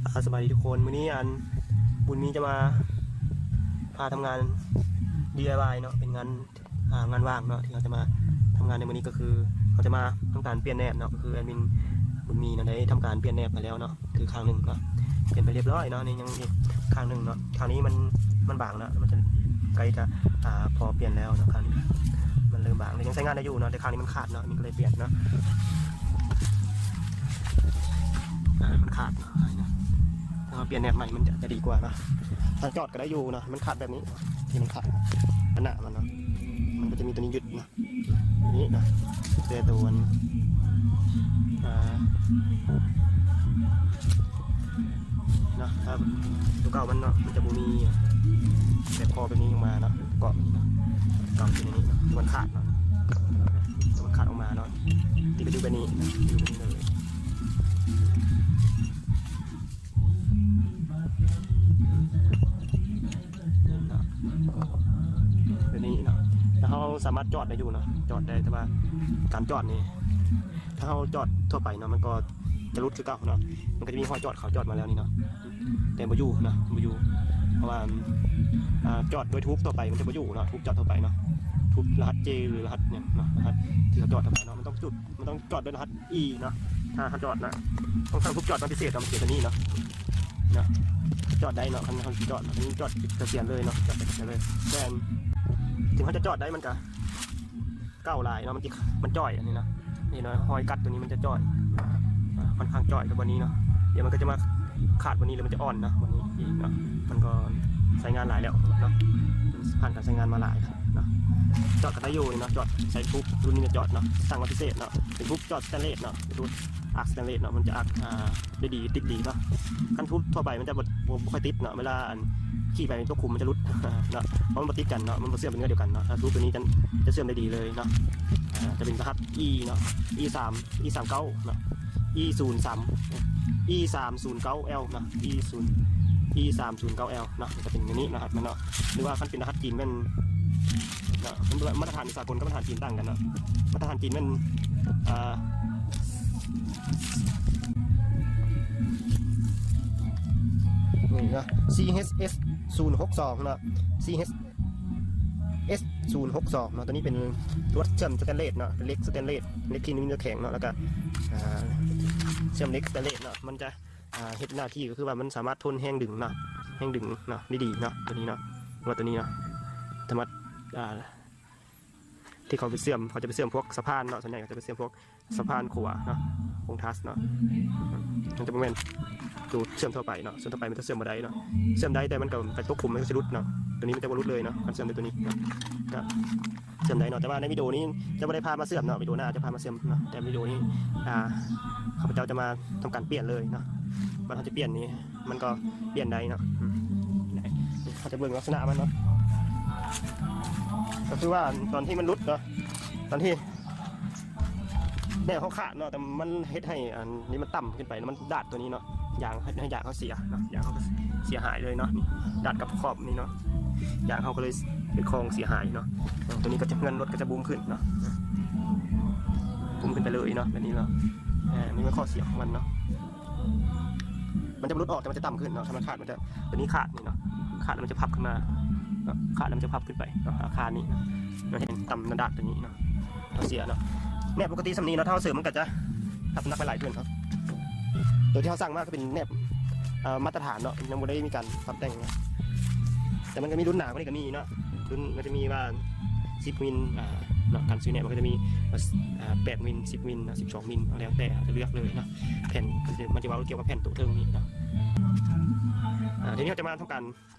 ອ່າ ສະບາຍດີທຸກຄົນ, ມື້ນີ້ອັນ ບຸນມີຈະມາພາທຳງານ ດີໄອວາຍ ເນາະ, ເປັນງານ ອ່າ ງານວ່າງເນາະ ທີ່ເຮົາຈະມາທຳງານໃນມື້ນີ້ ກໍຄືເຮົາຈະມາທຳການປ່ຽນແໜບເນາະ, ກໍຄືແອດມິນບຸນມີເນາະ ໄດ້ທຳການປ່ຽນແໜບໄປແລ້ວເນາະ ຄືຂ້າງໜຶ່ງເນາະ, ປ່ຽນໄປຮຽບຮ້ອຍເນາະ, ນີ້ຍັງອີກຂ້າງໜຶ່ງເນາະ. ຂ້າງນີ້ມັນ ມັນບາງເນາະ, ມັນຈະໃກ້ຈະ ອ່າ ພໍປ່ຽນແລ້ວເນາະ, ຂ້າງນີ້ມັນເລີ່ມບາງ ແຕ່ຍັງໃຊ້ງານໄດ້ຢູ່ເນາະ, ແຕ່ຂ້າງນີ້ມັນຂາດເນາະ, ນີ້ກໍເລີຍປ່ຽນເນາະ, ອ່າ ມັນຂາດເນາະ. ຖ້າເຮົາປ່ຽນແໜບໃໝ່ມັນຈະ ຈະດີກວ່າເນາະ. ຖ້າຈອດກໍໄດ້ຢູ່ເນາະ, ມັນຂາດແບບນີ້ ທີ່ມັນຂາດ ອັນໜ້າມັນເນາະ, ມັນກໍຈະມີຕົວນີ້ຍຶດເນາະ, ຕົວນີ້ເນາະ, ແຕ່ຕົວ ອ່າ ເນາະ, ຖ້າຕົວເກົ່າມັນເນາະ ມັນຈະບໍ່ມີແບບຄໍແບບນີ້ອອກມາເນາະ, ເກາະເນາະ, ເກົ່າເປັນອັນນີ້ເນາະ, ຕົວມັນຂາດເນາະ, ຕົວມັນຂາດອອກມາເນາະ, ທີ່ໄປຢູ່ແບບນີ້ ຢູ່ແບບນີ້ເລີຍ. ເນາະ ແບບນີ້ເນາະ, ແລ້ວເຮົາສາມາດຈອດໄດ້ຢູ່ເນາະ, ຈອດໄດ້, ແຕ່ວ່າການຈອດນີ້ ຖ້າເຮົາຈອດທົ່ວໄປເນາະ ມັນກໍຈະຫຼຸດຄືເກົ່າເນາະ, ມັນກໍຈະມີຮອຍຈອດເຂົາຈອດມາແລ້ວນີ້ເນາະ, ແຕ່ບໍ່ຢູ່ເນາະ, ບໍ່ຢູ່ ເພາະວ່າ ອ່າ ຈອດໂດຍທູບທົ່ວໄປມັນຈະບໍ່ຢູ່ເນາະ, ທູບຈອດທົ່ວໄປເນາະ, ທູບລະຫັດ J ຫຼືລະຫັດຫຍັງເນາະ, ລະຫັດທີ່ເຂົາຈອດທົ່ວໄປເນາະ, ມັນຕ້ອງຈຸດ ມັນຕ້ອງຈອດດ້ວຍລະຫັດ E ເນາະ. ຖ້າເຮົາຈອດນະ ຕ້ອງຕັ້ງຮູບຈອດມາພິເສດເນາະ, ມາເສດຕົວນີ້ເນາະ, ເນາະ ຈອດໄດ້ເນາະ, ຄັນເຮົາຈອດ ອັນນີ້ຈອດກະສຽນເລີຍເນາະ, ຈອດກະສຽນເລີຍ. ແຕ່ເຖິງເຮົາຈະຈອດໄດ້ ມັນກະເກົ່າຫຼາຍເນາະ, ມັນ ມັນຈ່ອຍອັນນີ້ເນາະ, ເຫັນວ່າຮອຍກັດຕົວນີ້ມັນຈະຈ່ອຍ ອ່າ ຄ່ອນຂ້າງຈ່ອຍກັບບ່ອນນີ້ເນາະ, ດຽວມັນກໍຈະມາຂາດບ່ອນນີ້ ແລ້ວມັນຈະອ່ອນເນາະ, ບ່ອນນີ້ອີກເນາະ, ມັນກໍໃຊ້ງານຫຼາຍແລ້ວເນາະ, ມັນຜ່ານການໃຊ້ງານມາຫຼາຍເນາະ. ຈອດກໍໄດ້ຢູ່ນີ້ເນາະ, ຈອດໃສ່ທູບ ລຸ້ນນີ້ຈະຈອດເນາະ, ສ້າງມາພິເສດເນາະ, ເປັນທູບຈອດສະແຕນເລດເນາະ, ເປັນທູບອາກສະແຕນເລດເນາະ, ມັນຈະອາກ ອ່າ ໄດ້ດີ ຕິດດີເນາະ. ຄັນທູບທົ່ວໄປມັນຈະບໍ່ ບໍ່ ບໍ່ຄ່ອຍຕິດເນາະ, ເວລາອັນຂີ່ໄປຕົກຂຸມມັນຈະຫຼຸດເນາະ, ເພາະມັນບໍ່ຕິດກັນເນາະ, ມັນບໍ່ເຊື່ອມເປັນເນື້ອດຽວກັນເນາະ. ຖ້າທູບຕົວນີ້ຈະ ຈະເຊື່ອມໄດ້ດີເລີຍເນາະ, ອ່າ ຈະເປັນລະຫັດ E ເນາະ, E ສາມ E ສາມເກົ້າເນາະ, E ສູນສາມ E ສາມສູນເກົ້າ L ເນາະ, E ສູນ E ສາມສູນເກົ້າ L ເນາະ, ຈະເປັນແນວນີ້ລະຫັດມັນເນາະ. ຫຼືວ່າຄັນເປັນລະຫັດຈີນແມ່ນ ເນາະ, ມາດຕະຖານສາກົນກັບມາດຕະຖານຈີນຕ່າງກັນເນາະ, ມາດຕະຖານຈີນແມ່ນ ອ່າ ນີ້ເນາະ CHS ສູນຫົກສອງເນາະ, CHS ສູນຫົກສອງເນາະ, ຕົວນີ້ເປັນລວດເຊື່ອມສະແຕນເລດເນາະ, ເປັນເຫຼັກສະແຕນເລດ ເຫຼັກທີ່ມີເນື້ອແຂງເນາະ, ແລ້ວກະ ອ່າ ເຊື່ອມເຫຼັກສະແຕນເລດເນາະ, ມັນຈະ ອ່າ ເຮັດໜ້າທີ່ກໍຄືວ່າມັນສາມາດທົນແຮງດຶງເນາະ, ແຮງດຶງເນາະ ໄດ້ດີເນາະ, ຕົວນີ້ເນາະ, ວ່າຕົວນີ້ເນາະ ສາມາດ ອ່າ ທີ່ເຂົາໄປເຊື່ອມ ເຂົາຈະໄປເຊື່ອມພວກສະພານເນາະ, ສ່ວນໃຫຍ່ເຂົາຈະໄປເຊື່ອມພວກສະພານຂົວເນາະ, ໂຄງທັສເນາະ, ມັນຈະບໍ່ແມ່ນໂຕເຊື່ອມທົ່ວໄປເນາະ, ເຊື່ອມທົ່ວໄປມັນຈະເຊື່ອມບໍ່ໄດ້ເນາະ, ເຊື່ອມໄດ້ແຕ່ມັນກໍໄປຕົກຂຸມມັນກໍຊິຫຼຸດເນາະ, ຕົວນີ້ມັນຈະບໍ່ຫຼຸດເລີຍເນາະ, ຄັນເຊື່ອມໄດ້ຕົວນີ້ເນາະ ກໍ ເຊື່ອມໄດ້ເນາະ, ແຕ່ວ່າໃນວິດີໂອນີ້ຈະບໍ່ໄດ້ພາມາເຊື່ອມເນາະ, ວິດີໂອໜ້າຈະພາມາເຊື່ອມເນາະ, ແຕ່ວິດີໂອນີ້ ອ່າ ຂ້າພະເຈົ້າຈະມາທຳການປ່ຽນເລີຍເນາະ, ບັດເຮົາຈະປ່ຽນນີ້ມັນກໍປ່ຽນໄດ້ເນາະ, ອືມ ເຮົາຈະເບິ່ງລັກສະນະມັນເນາະ, ກໍຄືວ່າຕອນທີ່ມັນຫຼຸດເນາະ, ຕອນທີ່ແນວເຮົາຂາດເນາະ, ແຕ່ມັນເຮັດໃຫ້ອັນນີ້ມັນຕ່ຳຂຶ້ນໄປ ແລ້ວມັນດາດຕົວນີ້ເນາະ, ຢາງ ເຮັດໃຫ້ຢາງເຮົາເສຍເນາະ, ຢາງເຮົາກໍເສຍຫາຍເລີຍເນາະ, ນີ້ດາດກັບຂອບນີ້ເນາະ, ຢາງເຮົາກໍເລີຍເປັນຂອງເສຍຫາຍເນາະ. ເອີ ຕົວນີ້ກໍຈະເຮືອນລົດກໍຈະບຸ້ມຂຶ້ນເນາະ, ບຸ້ມຂຶ້ນໄປເລີຍເນາະ ແບບນີ້ເນາະ. ເອີ ນີ້ແມ່ນຂໍ້ເສຍຂອງມັນເນາະ, ມັນຈະບໍ່ຫຼຸດອອກ ແຕ່ມັນຈະຕ່ຳຂຶ້ນເນາະ, ຖ້າມັນຂາດ ມັນຈະ ຕົວນີ້ຂາດນີ້ເນາະ, ຂາດແລ້ວມັນຈະພັບຂຶ້ນມາເນາະ, ຂາດແລ້ວມັນຈະພັບຂຶ້ນໄປເນາະ, ອາຄານນີ້ເນາະ, ມັນຈະເປັນຕ່ຳໜ້າດາດຕົວນີ້ເນາະ. ເຮົາເສຍເນາະ, ແໜບປົກກະຕິສ່ຳນີ້ເນາະ, ຖ້າເຮົາເສີມມັນກໍຈະ ນ້ຳໜັກໄປຫຼາຍຂຶ້ນເນາະ. ໂຕທີ່ເຮົາສັ່ງມາກໍເປັນແໜບ ເອີ ມາດຕະຖານເນາະ, ຍັງບໍ່ໄດ້ມີການປັບແຕ່ງເນາະ, ແຕ່ມັນກໍມີລຸ້ນໜາກວ່ານີ້ກໍມີເນາະ, ລຸ້ນມັນຈະມີວ່າສິບມິນ ອ່າ ເນາະ, ການຊື້ແໜບມັນກໍຈະມີ ອ່າ ແປດມິນ ສິບມິນເນາະ, ສິບສອງມິນ ແລ້ວແຕ່ເຮົາຈະເລືອກເລີຍເນາະ. ແຜ່ນ ມັນຈະເວົ້າກ່ຽວກັບແຜ່ນໂຕເທິງນີ້ເນາະ. ອ່າ ທີນີ້ເຮົາຈະມາທຳການ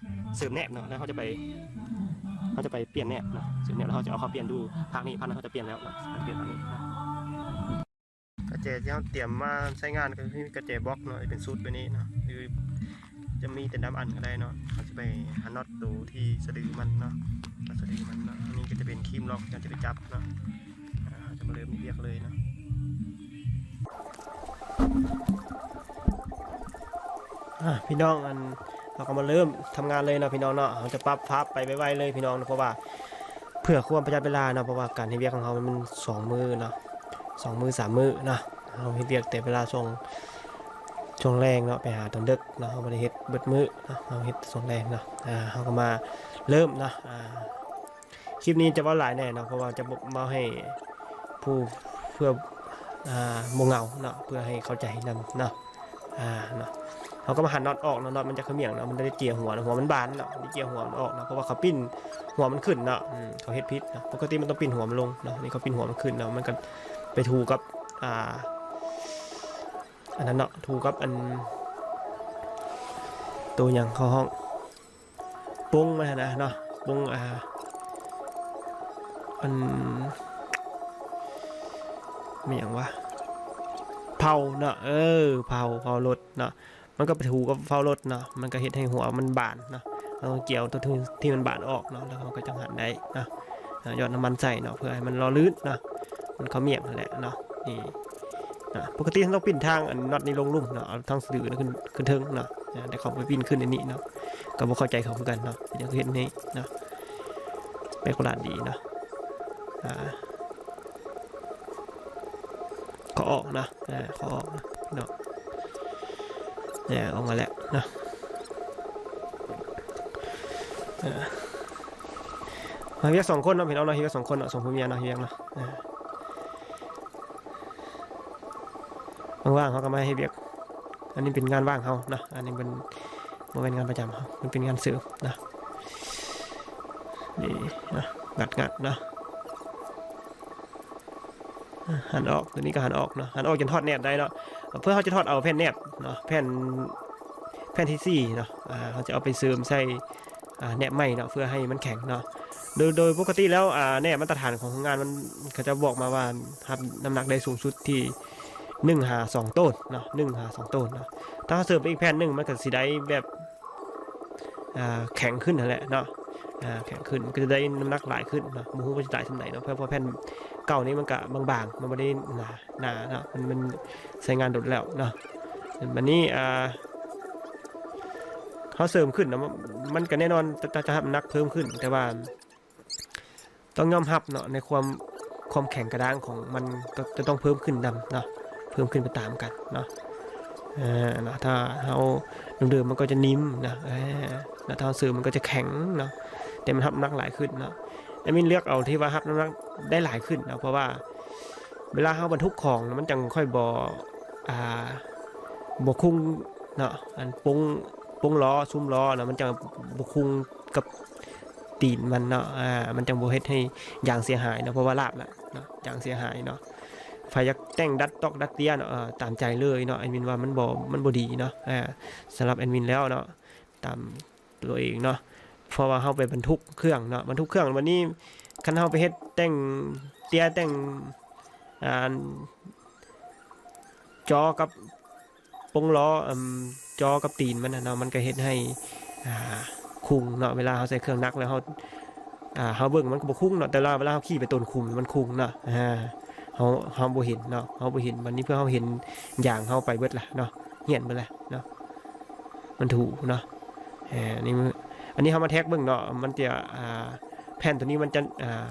ເສີມແໜບເນາະ, ແລ້ວເຮົາຈະໄປ ເຮົາຈະໄປປ່ຽນແໜບເນາະ, ເສີມແໜບແລ້ວເຮົາຈະເອົາເຂົ້າປ່ຽນຢູ່ພາກນີ້, ພາກນັ້ນເຮົາຈະປ່ຽນແລ້ວເນາະ, ປ່ຽນພາກນີ້ເນາະ. ກະແຈທີ່ເຮົາຕຽມມາໃຊ້ງານກໍຄືກະແຈບລັອກເນາະ, ເປັນຊຸດແບບນີ້ເນາະ, ຫຼືຈະມີແຕ່ນຳອັນກໍໄດ້ເນາະ. ເຮົາຈະໄປຫານັອດໂຕທີ່ສະດືມັນເນາະ, ສະດືມັນເນາະ. ອັນນີ້ກໍຈະເປັນຄີມລັອກ ທີ່ເຮົາຈະໄປຈັບເນາະ. ອ່າ ເຮົາຈະມາເລີ່ມວຽກເລີຍເນາະ. ອ່າ ພີ່ນ້ອງ ອັນ ເຮົາກໍມາເລີ່ມທຳງານເລີຍເນາະ ພີ່ນ້ອງເນາະ. ເຮົາຈະປັບພາບໄປໄວໆເລີຍ ພີ່ນ້ອງເນາະ, ເພາະວ່າເພື່ອຄວາມປະຢັດເວລາເນາະ, ເພາະວ່າການເຮັດວຽກຂອງເຮົາມັນສອງມື້ເນາະ, ສອງມື້ສາມມື້ເນາະ. ເຮົາເຮັດວຽກແຕ່ເວລາຊ່ວງ ຊ່ວງແລງເນາະ ໄປຫາຕອນເດິກເນາະ ເຮົາບໍ່ໄດ້ເຮັດເບິດມື້ເນາະ ເຮົາເຮັດຊ່ວງແລງເນາະ. ອ່າ ເຮົາກໍມາເລີ່ມເນາະ ອ່າ ຄລິບນີ້ຈະເວົ້າຫຼາຍແດ່ເນາະ ເພາະວ່າຈະເວົ້າໃຫ້ຜູ້ ເພື່ອ ອ່າ ບໍ່ເຫງົາເນາະ ເພື່ອໃຫ້ເຂົ້າໃຈນຳເນາະ. ອ່າ ເນາະ ເຮົາກໍມາຫັນນັອດອອກເນາະ ນັອດມັນຈະຂະໝຽງເນາະ ມັນໄດ້ເຈຍຫົວເນາະ ຫົວມັນບານເນາະ ໄດ້ເຈຍຫົວມັນອອກເນາະ ເພາະວ່າເຂົາປິ່ນຫົວມັນຂຶ້ນເນາະ. ອືມ ເຂົາເຮັດຜິດເນາະ ປົກກະຕິມັນຕ້ອງປິ່ນຫົວມັນລົງເນາະ ນີ້ເຂົາປິ່ນຫົວມັນຂຶ້ນເນາະ ມັນກໍໄປຖືກັບ ອ່າ ອັນນັ້ນເນາະ ຖືກັບອັນ ໂຕຫຍັງເຂົາຮ້ອງ ປົງມັນຫັ້ນນະເນາະ ປົງ ອ່າ ອັນ ແມ່ນຫຍັງວະ ເພົາເນາະ ເອີ ເພົາ ເພົາລົດເນາະ ມັນກໍໄປຖືກັບເພົາລົດເນາະ ມັນກໍເຮັດໃຫ້ຫົວມັນບານເນາະ. ເຮົາຕ້ອງເຈຍເອົາຕົວທີ່ ທີ່ມັນບານອອກເນາະ ແລ້ວເຮົາກໍຈັ່ງຫັນໄດ້ເນາະ. ອ່າ ຫຍອດນ້ຳມັນໃສ່ເນາະ ເພື່ອໃຫ້ມັນຫຼໍ່ລື່ນເນາະ ມັນເຂົ້າໝ້ຽງຫັ້ນແຫຼະເນາະ. ນີ້ເນາະ ປົກກະຕິເຮົາຕ້ອງປິ່ນທາງອັນນັອດນີ້ລົງລຸ່ມເນາະ ເອົາທາງສະດືນະຂຶ້ນ ຂຶ້ນເທິງເນາະ. ອ່າ ແຕ່ເຂົາໄປປິ່ນຂຶ້ນອັນນີ້ເນາະ ກໍບໍ່ເຂົ້າໃຈເຂົາຄືກັນເນາະ ເປັນຫຍັງຄືເຮັດແນວນີ້ເນາະ ແປກປະຫຼາດດີເນາະ. ອ່າ ເຂົາອອກເນາະ ເອີ ເຂົາອອກເນາະ ເນາະ ອອກມາແລ້ວເນາະ. ເອີ ມາວຽກສອງຄົນເນາະ ພີ່ນ້ອງເນາະ ເຮັດວຽກສອງຄົນເນາະ ສອງຜົວເມຍເນາະ ເຮັດວຽກເນາະ. ເອີ ວ່າງໆ ເຮົາກໍມາເຮັດວຽກ ອັນນີ້ເປັນງານວ່າງເຮົາເນາະ ອັນນີ້ເປັນ ບໍ່ແມ່ນງານປະຈຳເຮົາ ມັນເປັນງານເສີມເນາະ. ນີ້ເນາະ ງັດໆ ເນາະ ຫັນອອກ ຕົວນີ້ກໍຫັນອອກເນາະ ຫັນອອກຈົນຖອດແໜບໄດ້ເນາະ ເພື່ອເຮົາຈະຖອດເອົາແຜ່ນແໜບເນາະ ແຜ່ນ ແຜ່ນທີສີ່ເນາະ ອ່າ ເຮົາຈະເອົາໄປເສີມໃສ່ ອ່າ ແໜບໃໝ່ເນາະ ເພື່ອໃຫ້ມັນແຂງເນາະ. ໂດຍ ໂດຍປົກກະຕິແລ້ວ ອ່າ ແໜບມາດຕະຖານຂອງໂຮງງານມັນ ເຂົາຈະບອກມາວ່າຮັບນ້ຳໜັກໄດ້ສູງສຸດທີ່ໜຶ່ງຫາສອງໂຕນເນາະ ໜຶ່ງຫາສອງໂຕນເນາະ. ຖ້າເຮົາເສີມໄປອີກແຜ່ນໜຶ່ງ ມັນກໍຊິໄດ້ແບບ ອ່າ ແຂງຂຶ້ນຫັ້ນແຫຼະເນາະ ອ່າ ແຂງຂຶ້ນ ມັນກໍຈະໄດ້ນ້ຳໜັກຫຼາຍຂຶ້ນເນາະ. ບໍ່ຮູ້ວ່າຊິຫຼາຍສ່ຳໃດເນາະ ເພາະ ເພາະແຜ່ນເກົ່ານີ້ມັນກະບາງໆ ມັນບໍ່ໄດ້ໜາ ໜາເນາະ ມັນ ມັນໃຊ້ງານດົນແລ້ວເນາະ. ບັດນີ້ ອ່າ ເຮົາເສີມຂຶ້ນເນາະ ມັນ ມັນກໍແນ່ນອນ ຈະ ຈະ ຈະຮັບນ້ຳໜັກເພີ່ມຂຶ້ນ ແຕ່ວ່າຕ້ອງຍອມຮັບເນາະ ໃນຄວາມ ຄວາມແຂງກະດ້າງຂອງມັນກໍຈະຕ້ອງເພີ່ມຂຶ້ນນຳເນາະ ເພີ່ມຂຶ້ນໄປຕາມກັນເນາະ. ເອີ ເນາະ ຖ້າເຮົາເດີມໆ ມັນກໍຈະໜິ່ມເນາະ ເອີ ແລ້ວຖ້າເຮົາເສີມມັນກໍຈະແຂງເນາະ ແຕ່ມັນຮັບນ້ຳໜັກຫຼາຍຂຶ້ນເນາະ. ແອດມິນເລືອກເອົາທີ່ວ່າຮັບນ້ຳໜັກໄດ້ຫຼາຍຂຶ້ນເນາະ ເພາະວ່າເວລາເຮົາບັນທຸກຂອງ ມັນຈັ່ງຄ່ອຍບໍ່ ອ່າ ບໍ່ຄຸ່ງເນາະ ອັນປົງ ປົງລໍ້ ຊຸມລໍ້ເນາະ ມັນຈັ່ງບໍ່ຄຸ່ງກັບຕີນມັນເນາະ ອ່າ ມັນຈັ່ງບໍ່ເຮັດໃຫ້ຢາງເສຍຫາຍເນາະ ເພາະວ່າລາບລະເນາະ ຢາງເສຍຫາຍເນາະ. ໃຜຢາກແຕ່ງດັດຕອກດັດເຕ້ຍເນາະ ເອີ ຕາມໃຈເລີຍເນາະ ແອດມິນວ່າມັນບໍ່ ມັນບໍ່ດີເນາະ ອ່າ ສຳລັບແອດມິນແລ້ວເນາະ ຕາມ ຕົວເອງເນາະ ເພາະວ່າເຮົາໄປບັນທຸກເຄື່ອງເນາະ ບັນທຸກເຄື່ອງ ບັດນີ້ຄັນເຮົາໄປເຮັດແຕ່ງເຕ້ຍ ແຕ່ງ ອ່າ ຈໍກັບປົງລໍ້ ເອີ່ມ ຈໍກັບຕີນມັນນະເນາະ ມັນກໍເຮັດໃຫ້ ອ່າ ຄຸ່ງເນາະ ເວລາເຮົາໃສ່ເຄື່ອງໜັກແລ້ວເຮົາ ອ່າ ເຮົາເບິ່ງມັນກໍບໍ່ຄຸ່ງເນາະ ແຕ່ວ່າເວລາເຮົາຂີ່ໄປໂຕນຂຸມມັນຄຸ່ງເນາະ ອ່າ ເຮົາ ເຮົາບໍ່ເຫັນເນາະ ເຮົາບໍ່ເຫັນ ບັດນີ້ເພື່ອເຮົາເຫັນຢາງເຮົາໄປເບິດລະເນາະ ຫ້ຽນເບິດລະເນາະ ມັນຖູເນາະ. ເອີ ອັນນີ້ມັນ ອັນນີ້ເຮົາມາແທກເບິ່ງເນາະ ມັນຈະ ອ່າ ແຜ່ນຕົວນີ້ມັນຈະ ອ່າ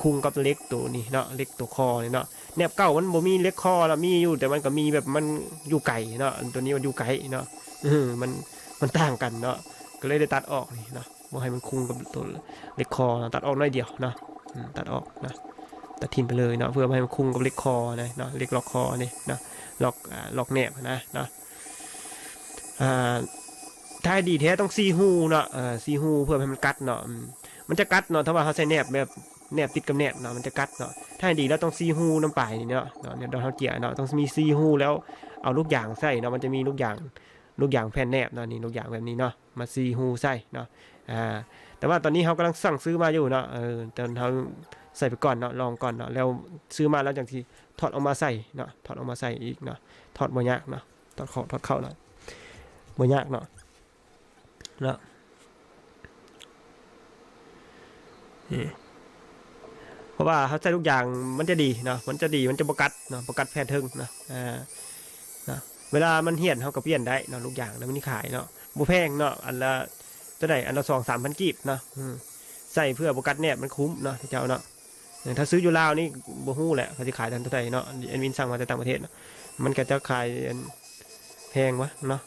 ຄຸ່ງກັບເຫຼັກຕົວນີ້ເນາະ ເຫຼັກຕົວຄໍນີ້ເນາະ. ແໜບເກົ່າມັນບໍ່ມີເຫຼັກຄໍລະ ມີຢູ່ ແຕ່ມັນກໍມີແບບມັນຢູ່ໄກເນາະ ອັນຕົວນີ້ມັນຢູ່ໃກ້ເນາະ ເອີ ມັນ ມັນຕ່າງກັນເນາະ ກໍເລີຍໄດ້ຕັດອອກນີ້ເນາະ ບໍ່ໃຫ້ມັນຄຸ່ງກັບຕົວເຫຼັກຄໍເນາະ ຕັດອອກໜ້ອຍດຽວເນາະ ອືມ ຕັດອອກເນາະ ຕັດຖິ້ມໄປເລີຍເນາະ ເພື່ອບໍ່ໃຫ້ມັນຄຸ່ງກັບເຫຼັກຄໍນະເນາະ ເຫຼັກລັອກຄໍນີ້ເນາະ ລັອກ ອ່າ ລັອກແໜບນະເນາະ. ອ່າ ຖ້າໃຫ້ດີແທ້ຕ້ອງສີ່ຮູເນາະ ເອີ ສີ່ຮູເພື່ອໃຫ້ມັນກັດເນາະ ອືມ ມັນຈະກັດເນາະ ຖ້າວ່າເຮົາໃສ່ແໜບແບບແໜບຕິດກັບແໜບເນາະ ມັນຈະກັດເນາະ. ຖ້າໃຫ້ດີແລ້ວຕ້ອງສີ່ຮູນຳປາຍນີ້ເນາະ ເນາະ ດອນເຮົາເຈຍເນາະ ຕ້ອງມີສີ່ຮູແລ້ວເອົາລູກຢາງໃສ່ເນາະ ມັນຈະມີລູກຢາງ ລູກຢາງແຜ່ນແໜບເນາະ ນີ້ລູກຢາງແບບນີ້ເນາະ ມາສີ່ຮູໃສ່ເນາະ ອ່າ ແຕ່ວ່າຕອນນີ້ເຮົາກຳລັງສັ່ງຊື້ມາຢູ່ເນາະ ເອີ ຕອນເຮົາໃສ່ໄປກ່ອນເນາະ ລອງກ່ອນເນາະ ແລ້ວຊື້ມາແລ້ວຈັ່ງຊິຖອດອອກມາໃສ່ເນາະ ຖອດອອກມາໃສ່ອີກເນາະ ຖອດບໍ່ຍາກເນາະ ຖອດເຂົ້າ ຖອດເຂົ້າເນາະ ບໍ່ຍາກເນາະ ເນາະ ນີ້ ເພາະວ່າເຮົາໃສ່ລູກຢາງມັນຈະດີເນາະ ມັນຈະດີ ມັນຈະບໍ່ກັດເນາະ ບໍ່ກັດແຜ່ນເທິງເນາະ ອ່າ ເນາະ ເວລາມັນຫ້ຽນເຮົາກໍປ່ຽນໄດ້ເນາະ ລູກຢາງນະ ມັນມີຂາຍເນາະ ບໍ່ແພງເນາະ ອັນລະ ເທົ່າໃດ ອັນລະສອງສາມພັນກີບເນາະ ອືມ ໃສ່ເພື່ອບໍ່ກັດແໜບ ມັນຄຸ້ມເນາະ ເຈົ້າເນາະ. ເອີ ຖ້າຊື້ຢູ່ລາວນີ້ບໍ່ຮູ້ແຫຼະ ເຂົາຊິຂາຍເທົ່າໃດເນາະ ແອດມິນສັ່ງມາແຕ່ຕ່າງປະເທດເນາະ ມັນກໍຈະຂາຍອັນ ແພງວະເນາະ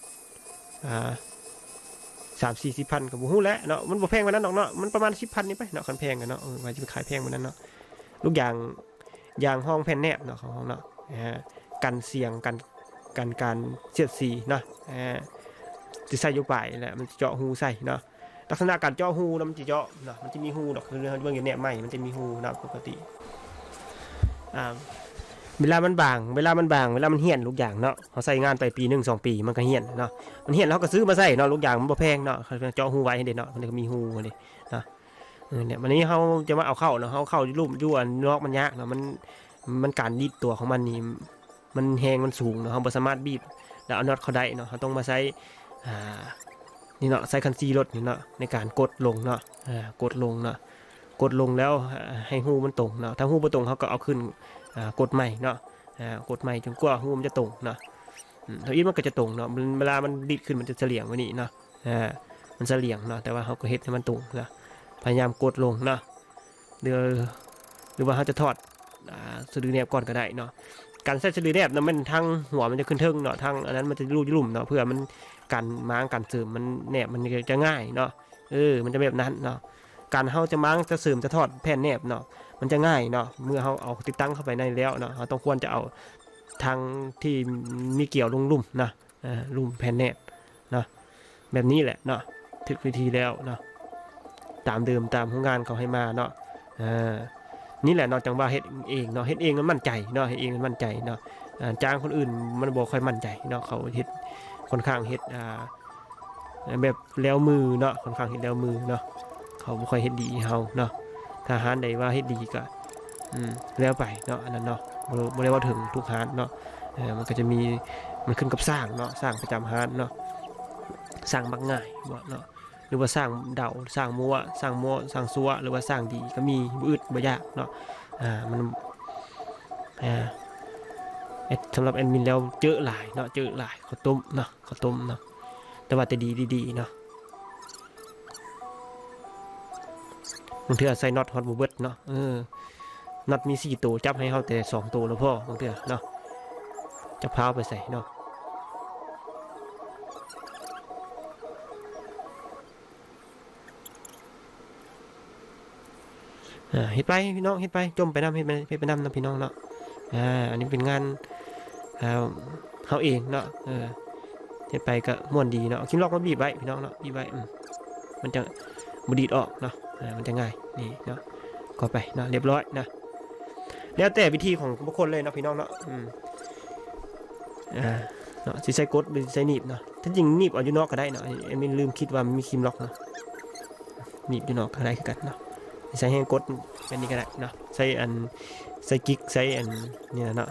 ອ່າ ສາມສີ່ສິບພັນກໍບໍ່ຮູ້ແຫຼະເນາະ ມັນບໍ່ແພງປານນັ້ນດອກເນາະ ມັນປະມານສິບພັນນີ້ໄປເນາະ ຄັນແພງກໍເນາະ ເອີ ວ່າຈະໄປຂາຍແພງປານນັ້ນເນາະ. ລູກຢາງ ຢາງຮອງແຜ່ນແນບເນາະ ຂອງເຮົາເນາະ ອ່າ ກັນສຽງ ກັນ ກັນການສຽດສີເນາະ ອ່າ ຈະໃສ່ຢູ່ປາຍແຫຼະ ມັນຈະເຈາະຮູໃສ່ເນາະ. ລັກສະນະການເຈາະຮູນະ ມັນຈະເຈາະເນາະ ມັນຈະມີຮູດອກ ຄືເຮົາເບິ່ງຢູ່ແນບໃໝ່ ມັນຈະມີຮູເນາະ ປົກກະຕິ. ອ່າ ເວລາມັນບາງ ເວລາມັນບາງ ເວລາມັນຫ້ຽນລູກຢາງເນາະ ເຮົາໃຊ້ງານໄປປີໜຶ່ງສອງປີ ມັນກໍຫ້ຽນເນາະ ມັນຫ້ຽນ ເຮົາກໍຊື້ມາໃສ່ເນາະ ລູກຢາງມັນບໍ່ແພງເນາະ ເຮົາເຈາະຮູໄວ້ໃຫ້ເດ້ເນາະ ມັນກໍມີຮູເດ້ເນາະ. ເອີ ເນຍ ບາດນີ້ເຮົາຈະມາເອົາເຂົ້າເນາະ ເຮົາເຂົ້າລຸ່ມຢູ່ອັນນອກມັນຍາກເນາະ ມັນ ມັນການດີດຕົວຂອງມັນນີ້ ມັນແຮງມັນສູງເນາະ ເຮົາບໍ່ສາມາດບີບແລ້ວເອົານັອດເຂົ້າໄດ້ເນາະ ເຮົາຕ້ອງມາໃຊ້ ອ່າ ນີ້ເນາະ ໃຊ້ຄັນຊີລົດນີ້ເນາະ ໃນການກົດລົງເນາະ ອ່າ ກົດລົງເນາະ ກົດລົງແລ້ວໃຫ້ຮູມັນຕົງເນາະ ຖ້າຮູບໍ່ຕົງເຮົາກໍເອົາຂຶ້ນ ອ່າ ກົດໃໝ່ເນາະ ອ່າ ກົດໃໝ່ຈົນກວ່າຮູມັນຈະຕົງເນາະ. ອືມ ທຳອິດມັນກໍຈະຕົງເນາະ ມັນ ເວລາມັນດີດຂຶ້ນມັນຈະສະຫຼຽງກວ່ານີ້ເນາະ ອ່າ ມັນສະຫຼຽງເນາະ ແຕ່ວ່າເຮົາກໍເຮັດໃຫ້ມັນຕົງເນາະ ພະຍາຍາມກົດລົງເນາະ ຫຼື ຫຼືວ່າເຮົາຈະຖອດ ອ່າ ສະດືແນບກ່ອນກໍໄດ້ເນາະ. ການໃສ່ສະດືແນບນະ ມັນທາງຫົວມັນຈະຂຶ້ນເທິງເນາະ ທາງອັນນັ້ນມັນຈະຢູ່ລຸ່ມເນາະ ເພື່ອມັນກັນມ້າງກັນເສີມ ມັນແນບມັນຈະ ຈະງ່າຍເນາະ ເອີ ມັນຈະແບບນັ້ນເນາະ. ການເຮົາຈະມ້າງຈະເສີມຈະຖອດແຜ່ນແນບເນາະ ມັນຈະງ່າຍເນາະ ເມື່ອເຮົາເອົາຕິດຕັ້ງເຂົ້າໄປໃນແລ້ວເນາະ ເຮົາຕ້ອງຄວນຈະເອົາທາງທີ່ມີກຽວລົງລຸ່ມເນາະ ເອີ ລຸ່ມແຜ່ນແນບເນາະ ແບບນີ້ແຫຼະເນາະ ຖືກວິທີແລ້ວເນາະ ຕາມເດີມຕາມໂຮງງານເຂົາໃຫ້ມາເນາະ ເອີ ນີ້ແຫຼະເນາະ ຈັ່ງວ່າເຮັດເອງເນາະ ເຮັດເອງມັນໝັ້ນໃຈເນາະ ເຮັດເອງມັນໝັ້ນໃຈເນາະ ເອີ ຈ້າງຄົນອື່ນມັນບໍ່ຄ່ອຍໝັ້ນໃຈເນາະ ເຂົາເຮັດ ຄ່ອນຂ້າງເຮັດ ອ່າ ແບບແລ້ວມືເນາະ ຄ່ອນຂ້າງເຮັດແລ້ວມືເນາະ ເຂົາບໍ່ຄ່ອຍເຮັດດີໃຫ້ເຮົາເນາະ. ຖ້າຮ້ານໃດວ່າເຮັດດີກໍ ອືມ ແລ້ວໄປເນາະ ອັນນັ້ນເນາະ ບໍ່ ບໍ່ໄດ້ເວົ້າເຖິງທຸກຮ້ານເນາະ ເອີ ມັນກໍຈະມີ ມັນຂຶ້ນກັບຊ່າງເນາະ ຊ່າງປະຈຳຮ້ານເນາະ ຊ່າງມັກງ່າຍບໍເນາະ ຫຼືວ່າຊ່າງເດົາ ຊ່າງມົ້ວ ຊ່າງມົ້ວ ຊ່າງຊົ່ວ ຫຼືວ່າຊ່າງດີກໍມີ ບໍ່ອຶດບໍ່ຢາກເນາະ ອ່າ ມັນ ອ່າ ແອັດ ສຳລັບແອັດມິນແລ້ວເຈີຫຼາຍເນາະ ເຈີຫຼາຍ ເຂົ້າຕົ້ມເນາະ ເຂົ້າຕົ້ມເນາະ ແຕ່ວ່າແຕ່ດີ ດີໆເນາະ ບາງເທື່ອໃສ່ນັອດຮອດບໍ່ເບິດເນາະ ເອີ ນັອດມີສີ່ໂຕ ຈັບໃຫ້ເຮົາແຕ່ສອງໂຕແລ້ວພໍ ບາງເທື່ອເນາະ ຈັກພາເອົາໄປໃສ່ເນາະ. ອ່າ ເຮັດໄປພີ່ນ້ອງ ເຮັດໄປ ຈົ່ມໄປນຳ ເຮັດໄປ ເຮັດໄປນຳເນາະພີ່ນ້ອງເນາະ. ອ່າ ອັນນີ້ເປັນງານ ອ່າ ເຮົາເອງເນາະ ເອີ ເຮັດໄປກໍມ່ວນດີເນາະ. ເອົາຄີມລັອກມາບີບໄວ້ພີ່ນ້ອງເນາະ ບີບໄວ້ ອືມ ມັນຈະບໍ່ດີດອອກເນາະ ເອີ ມັນຈະງ່າຍ ນີ້ເນາະ ເຂົ້າໄປເນາະ ຮຽບຮ້ອຍເນາະ. ແລ້ວແຕ່ວິທີຂອງບຸກຄົນເລີຍເນາະພີ່ນ້ອງເນາະ ອືມ ອ່າ ເນາະ ຊິໃຊ້ກົດ ຫຼື ຊິໃຊ້ໜີບເນາະ. ທີ່ຈິງໜີບເອົາຢູ່ນອກກໍໄດ້ເນາະ ແອດມິນລືມຄິດວ່າມັນມີຄີມລັອກເນາະ ໜີບຢູ່ນອກກໍໄດ້ຄືກັນເນາະ. ໃຊ້ແຮງກົດແບບນີ້ກໍໄດ້ເນາະ ໃຊ້ອັນ ໃຊ້ກິກ ໃຊ້ອັນນີ້ແຫຼະເນາະ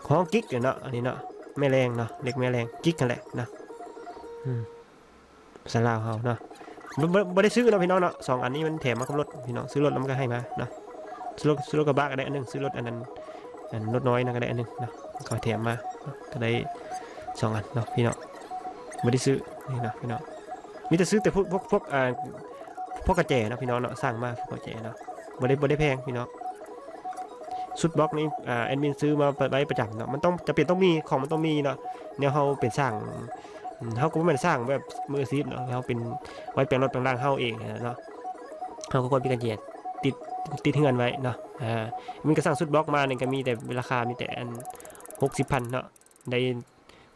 ຂອງກິກເນາະ ອັນນີ້ເນາະ ແມ່ແລງເນາະ ເຫຼັກແມ່ແລງ ກິກຫັ້ນແຫຼະເນາະ ອືມ ພາສາລາວເຮົາເນາະ ບໍ່ ບໍ່ ບໍ່ໄດ້ຊື້ເນາະພີ່ນ້ອງເນາະ ສອງອັນນີ້ມັນແຖມມາກັບລົດພີ່ນ້ອງ ຊື້ລົດແລ້ວມັນກໍໃຫ້ມາເນາະ ຊື້ລົດ ຊື້ລົດກະບະກໍໄດ້ອັນໜຶ່ງ ຊື້ລົດອັນນັ້ນ ອັນລົດນ້ອຍນັ້ນກໍໄດ້ອັນໜຶ່ງເນາະ ເຂົາແຖມມາເນາະ ກໍໄດ້ສອງອັນເນາະພີ່ນ້ອງ ບໍ່ໄດ້ຊື້ນີ້ເນາະພີ່ນ້ອງ ມີແຕ່ຊື້ແຕ່ພວກ ພວກ ພວກ ອ່າ ພວກກະແຈເນາະພີ່ນ້ອງເນາະ ສ້າງມາພວກກະແຈເນາະ ບໍ່ໄດ້ ບໍ່ໄດ້ແພງພີ່ນ້ອງ. ຊຸດບັອກນີ້ ອ່າ ແອດມິນຊື້ມາໄວ້ປະຈຳເນາະ ມັນຕ້ອງ ຈຳເປັນຕ້ອງມີ ຂອງມັນຕ້ອງມີເນາະ ແນວເຮົາເປັນຊ່າງ ເຮົາກໍບໍ່ແມ່ນຊ່າງແບບມືອາຊີບເນາະ ເຮົາເປັນ ໄວ້ແປງລົດແປງລ່າງເຮົາເອງຫັ້ນແຫຼະເນາະ ເຮົາກໍຄວນມີກະແຈຕິດ ຕິດເຮືອນໄວ້ເນາະ. ອ່າ ມີກະສັ່ງຊຸດບັອກມານີ້ກໍມີແຕ່ ລາຄາມີແຕ່ອັນ ຫົກສິບພັນເນາະ ໄດ້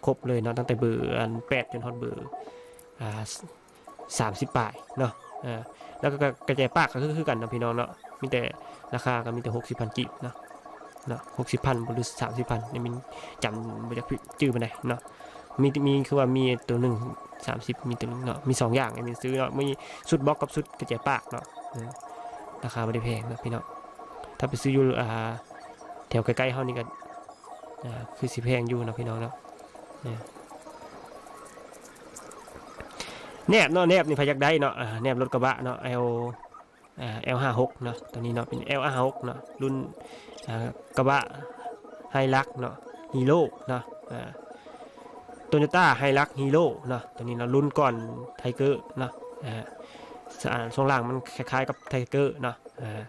ຄົບເລີຍເນາະ ຕັ້ງແຕ່ເບີອັນ ແປດ ຈົນຮອດເບີ ອ່າ ສາມສິບປາຍເນາະ ເອີ ແລ້ວກໍ ກະ ກະແຈປາກກໍຄື ຄືກັນເນາະພີ່ນ້ອງເນາະ ມີແຕ່ ລາຄາກໍມີແຕ່ ຫົກສິບພັນກີບເນາະ ເນາະ ຫົກສິບພັນບໍ່ ຫຼື ສາມສິບພັນ ແອດມິນຈຳບໍ່ຢາກຈື່ປານໃດເນາະ ມີ ມີ ຄືວ່າມີໂຕໜຶ່ງ ສາມສິບ ມີໂຕໜຶ່ງເນາະ ມີສອງຢ່າງ ແອດມິນຊື້ເນາະ ມີຊຸດບັອກກັບຊຸດກະແຈປາກເນາະ ເອີ ລາຄາບໍ່ໄດ້ແພງເນາະພີ່ນ້ອງ ຖ້າໄປຊື້ຢູ່ ອ່າ ແຖວໃກ້ໆເຮົານີ້ກໍ ອ່າ ຄືຊິແພງຢູ່ເນາະພີ່ນ້ອງເນາະ ເອີ ແນບເນາະ ແນບນີ້ໃຜຢາກໄດ້ເນາະ ອ່າ ແນບລົດກະບະເນາະ ແອວ ອ່າ ແອວຫ້າຫົກເນາະ ຕົວນີ້ເນາະ ເປັນແອວຫ້າຫົກເນາະ ລຸ້ນ ອ່າ ກະບະໄຮລັກເນາະ ຮີໂຣເນາະ ອ່າ ໂຕໂຍຕ້າໄຮລັກຮີໂຣເນາະ ຕົວນີ້ເນາະ ລຸ້ນກ່ອນໄທເກີເນາະ ອ່າ ສ- ອ່າ ຊ່ວງລ່າງມັນຄ້າຍໆກັບໄທເກີເນາະ ອ່າ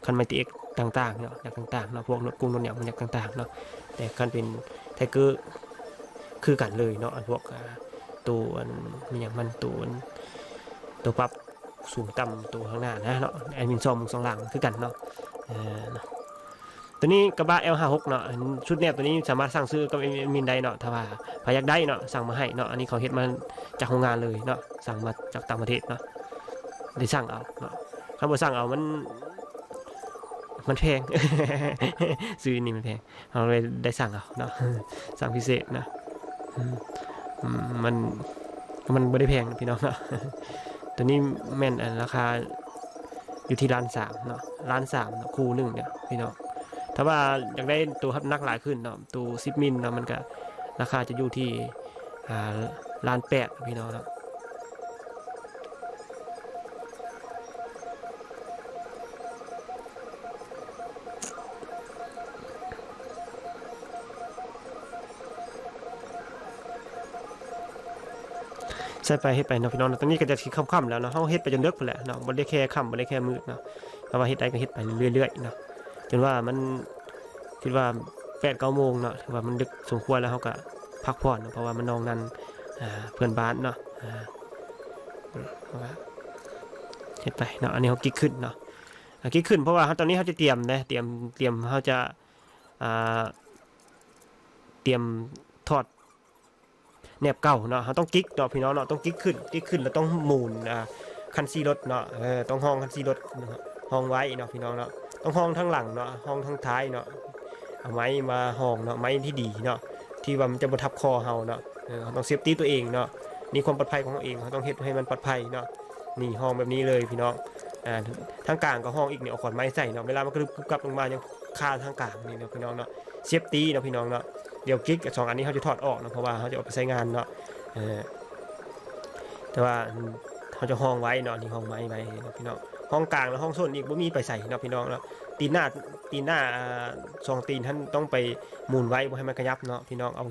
ຄັນໄມຕີເອັກຕ່າງໆເນາະ ຢາກຕ່າງໆເນາະ ພວກລົດກຸ້ງລົດຫຍັງມັນຢາກຕ່າງໆເນາະ ແຕ່ຄັນເປັນໄທເກີ ເຄ ຄືກັນເລີຍເນາະ ອັນພວກ ອ່າ ໂຕ ອັນ ແມ່ນຫຍັງມັນ ໂຕ ອັນ ໂຕປັບສູງຕ່ຳ ໂຕຂ້າງໜ້ານະເນາະ ແອດມິນຊອກເບິ່ງຊ່ອງລ່າງຄືກັນເນາະ ເອີ ເນາະ. ໂຕນີ້ກະບະ ແອລ ຫ້າຫົກເນາະ ອັນຊຸດແນບໂຕນີ້ສາມາດສັ່ງຊື້ກັບແອດມິນໄດ້ເນາະ ຖ້າວ່າໃຜຢາກໄດ້ເນາະ ສັ່ງມາໃຫ້ເນາະ ອັນນີ້ເຂົາເຮັດມາຈາກໂຮງງານເລີຍເນາະ ສັ່ງມາຈາກຕ່າງປະເທດເນາະ ໄດ້ສັ່ງເອົາເນາະ ຄັນບໍ່ສັ່ງເອົາມັນ ມັນແພງ ຊື້ນີ້ມັນແພງ ເຮົາເລີຍໄດ້ສັ່ງເອົາເນາະ ສັ່ງພິເສດນະ ອືມ ອືມ ມັນ ມັນບໍ່ໄດ້ແພງນະພີ່ນ້ອງເນາະ ໂຕນີ້ແມ່ນ ອັນ ລາຄາຢູ່ທີ່ລ້ານສາມເນາະ ລ້ານສາມເນາະ ຄູ່ໜຶ່ງເນຍພີ່ນ້ອງ ຖ້າວ່າຢາກໄດ້ໂຕຮັບນ້ຳໜັກຫຼາຍຂຶ້ນເນາະ ໂຕສິບມິນເນາະ ມັນກະລາຄາຈະຢູ່ທີ່ ອ່າ ລ້ານແປດພີ່ນ້ອງເນາະ. ໃສ່ໄປເຮັດໄປເນາະພີ່ນ້ອງເນາະ ຕອນນີ້ກະຈະຊິຄ່ຳໆແລ້ວເນາະ ເຮົາເຮັດໄປຈົນເດິກພຸ້ນແຫຼະເນາະ ບໍ່ໄດ້ແຄ່ຄ່ຳ ບໍ່ໄດ້ແຄ່ມືດເນາະ ແຕ່ວ່າເຮັດໄດ້ກະເຮັດໄປເລື້ອຍໆເນາະ ຈົນວ່າມັນ ຄິດວ່າແປດເກົ້າໂມງເນາະ ຖືວ່າມັນດຶກສົມຄວນແລ້ວ ເຮົາກະພັກຜ່ອນເນາະ ເພາະວ່າມານອນນຳ ອ່າ ເພື່ອນບ້ານເນາະ ອ່າ ເພາະວ່າເຮັດໄປເນາະ ອັນນີ້ເຮົາກິກຂຶ້ນເນາະ ອ່າ ກິກຂຶ້ນ ເພາະວ່າເຮົາ ຕອນນີ້ເຮົາຈະຕຽມເດ້ ຕຽມ ຕຽມ ເຮົາຈະ ອ່າ ຕຽມຖອດ ແນບເກົ່າເນາະ ເຮົາຕ້ອງກິກເນາະພີ່ນ້ອງເນາະ ຕ້ອງກິກຂຶ້ນ ກິກຂຶ້ນແລ້ວຕ້ອງໝູນ ອ່າ ຄັນຊີລົດເນາະ ເອີ ຕ້ອງຮອງຄັນຊີລົດ ຮອງໄວ້ເນາະພີ່ນ້ອງເນາະ ຕ້ອງຮອງທາງຫຼັງເນາະ ຮອງທາງທ້າຍເນາະ ເອົາໄມ້ມາຮອງເນາະ ໄມ້ທີ່ດີເນາະ ທີ່ວ່າມັນຈະບໍ່ທັບຄໍເຮົາເນາະ ເອີ ເຮົາຕ້ອງເຊຟຕີຕົວເອງເນາະ ນີ້ຄວາມປອດໄພຂອງເຮົາເອງ ເຮົາຕ້ອງເຮັດໃຫ້ມັນປອດໄພເນາະ ນີ້ຮອງແບບນີ້ເລີຍພີ່ນ້ອງ ອ່າ ທາງກາງກະຮອງອີກນີ້ ເອົາຂອນໄມ້ໃສ່ເນາະ ເວລາມັນກະດຶບກັບລົງມາຍັງ ຄາທາງກາງນີ້ເນາະພີ່ນ້ອງເນາະ ເຊຟຕີເນາະພີ່ນ້ອງເນາະ ດຽວກິກສອງອັນນີ້ເຮົາຈະຖອດອອກເນາະ ເພາະວ່າເຮົາຈະເອົາໄປໃຊ້ງານເນາະ ເອີ ແຕ່ວ່າ ເຮົາຈະຮອງໄວ້ເນາະ ນີ້ຮອງໄມ້ໄວ້ເນາະພີ່ນ້ອງ ຮອງກາງແລະຮອງສົ້ນອີກ ບໍ່ມີໄປໃສເນາະພີ່ນ້ອງເນາະ ຕີນໜ້າ ຕີນໜ້າ ອ່າ ສອງຕີນຫັ້ນຕ້ອງໄປໝູນໄວ້ ບໍ່ໃຫ້ມັນຂະຫຍັບເນາະພີ່ນ້ອງ ເອົາ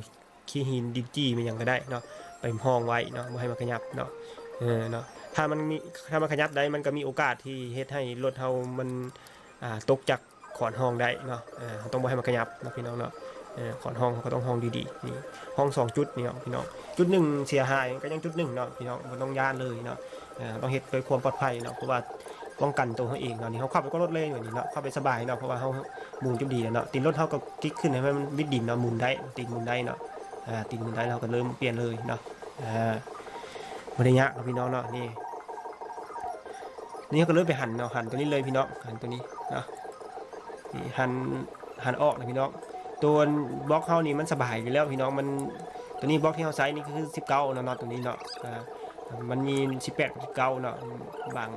ຂີ້ຫີນດິນຈີ່ແມ່ນຫຍັງກະໄດ້ເນາະ ໄປຮອງໄວ້ເນາະ ບໍ່ໃຫ້ມັນຂະຫຍັບເນາະ ເອີ ເນາະ ຖ້າມັນມີ ຖ້າມັນຂະຫຍັບໄດ້ ມັນກະມີໂອກາດທີ່ເຮັດໃຫ້ລົດເຮົາມັນ ອ່າ ຕົກຈາກຂອນຮອງໄດ້ເນາະ ເອີ ເຮົາຕ້ອງບໍ່ໃຫ້ມັນຂະຫຍັບເນາະພີ່ນ້ອງເນາະ ເອີ ຂອນຮອງເຮົາກະຕ້ອງຮອງດີໆ ນີ້ຮອງສອງຈຸດນີ້ເນາະພີ່ນ້ອງ ຈຸດໜຶ່ງເສຍຫາຍ ມັນກະຍັງຈຸດໜຶ່ງເນາະພີ່ນ້ອງ ບໍ່ຕ້ອງຢ້ານເລີຍເນາະ ເອີ ເຮົາຕ້ອງເຮັດດ້ວຍຄວາມປອດໄພເນາະ ເພາະວ່າປ້ອງກັນໂຕເຮົາເອງເນາະ ນີ້ເຮົາຂັບໄປກັບລົດເລີຍ ນີ້ເນາະ ຂັບໄປສະບາຍເນາະ ເພາະວ່າເຮົາ ໝູນຈຸດດີແລ້ວເນາະ ຕີນລົດເຮົາກະກິກຂຶ້ນໃຫ້ມັນວິດດິນເນາະ ໝູນໄດ້ ຕີນໝູນໄດ້ເນາະ ອ່າ ຕີນໝູນໄດ້ ເຮົາກະເລີ່ມປ່ຽນເລີຍເນາະ ອ່າ ບໍ່ໄດ້ຍາກເນາະພີ່ນ້ອງເນາະ ນີ້ ນີ້ເຮົາກະເລີ່ມໄປຫັນເນາະ ຫັນໂຕນີ້ເລີຍພີ່ນ້ອງ ຫັນໂຕນີ້ເນາະ ນີ້ຫັນ ຫັນອອກນະພີ່ນ້ອງ ໂຕອັນບລັອກເຮົານີ້ມັນສະບາຍຢູ່ແລ້ວພີ່ນ້ອງ ມັນ ໂຕນີ້ບລັອກທີ່ເຮົາໃຊ້ນີ້ຄືສິບເກົ້າເນາະ ໂຕນີ້ເນາະ ອ່າ ມັນມີສິບແປດກັບສິບເກົ້າເນາະ ບາງ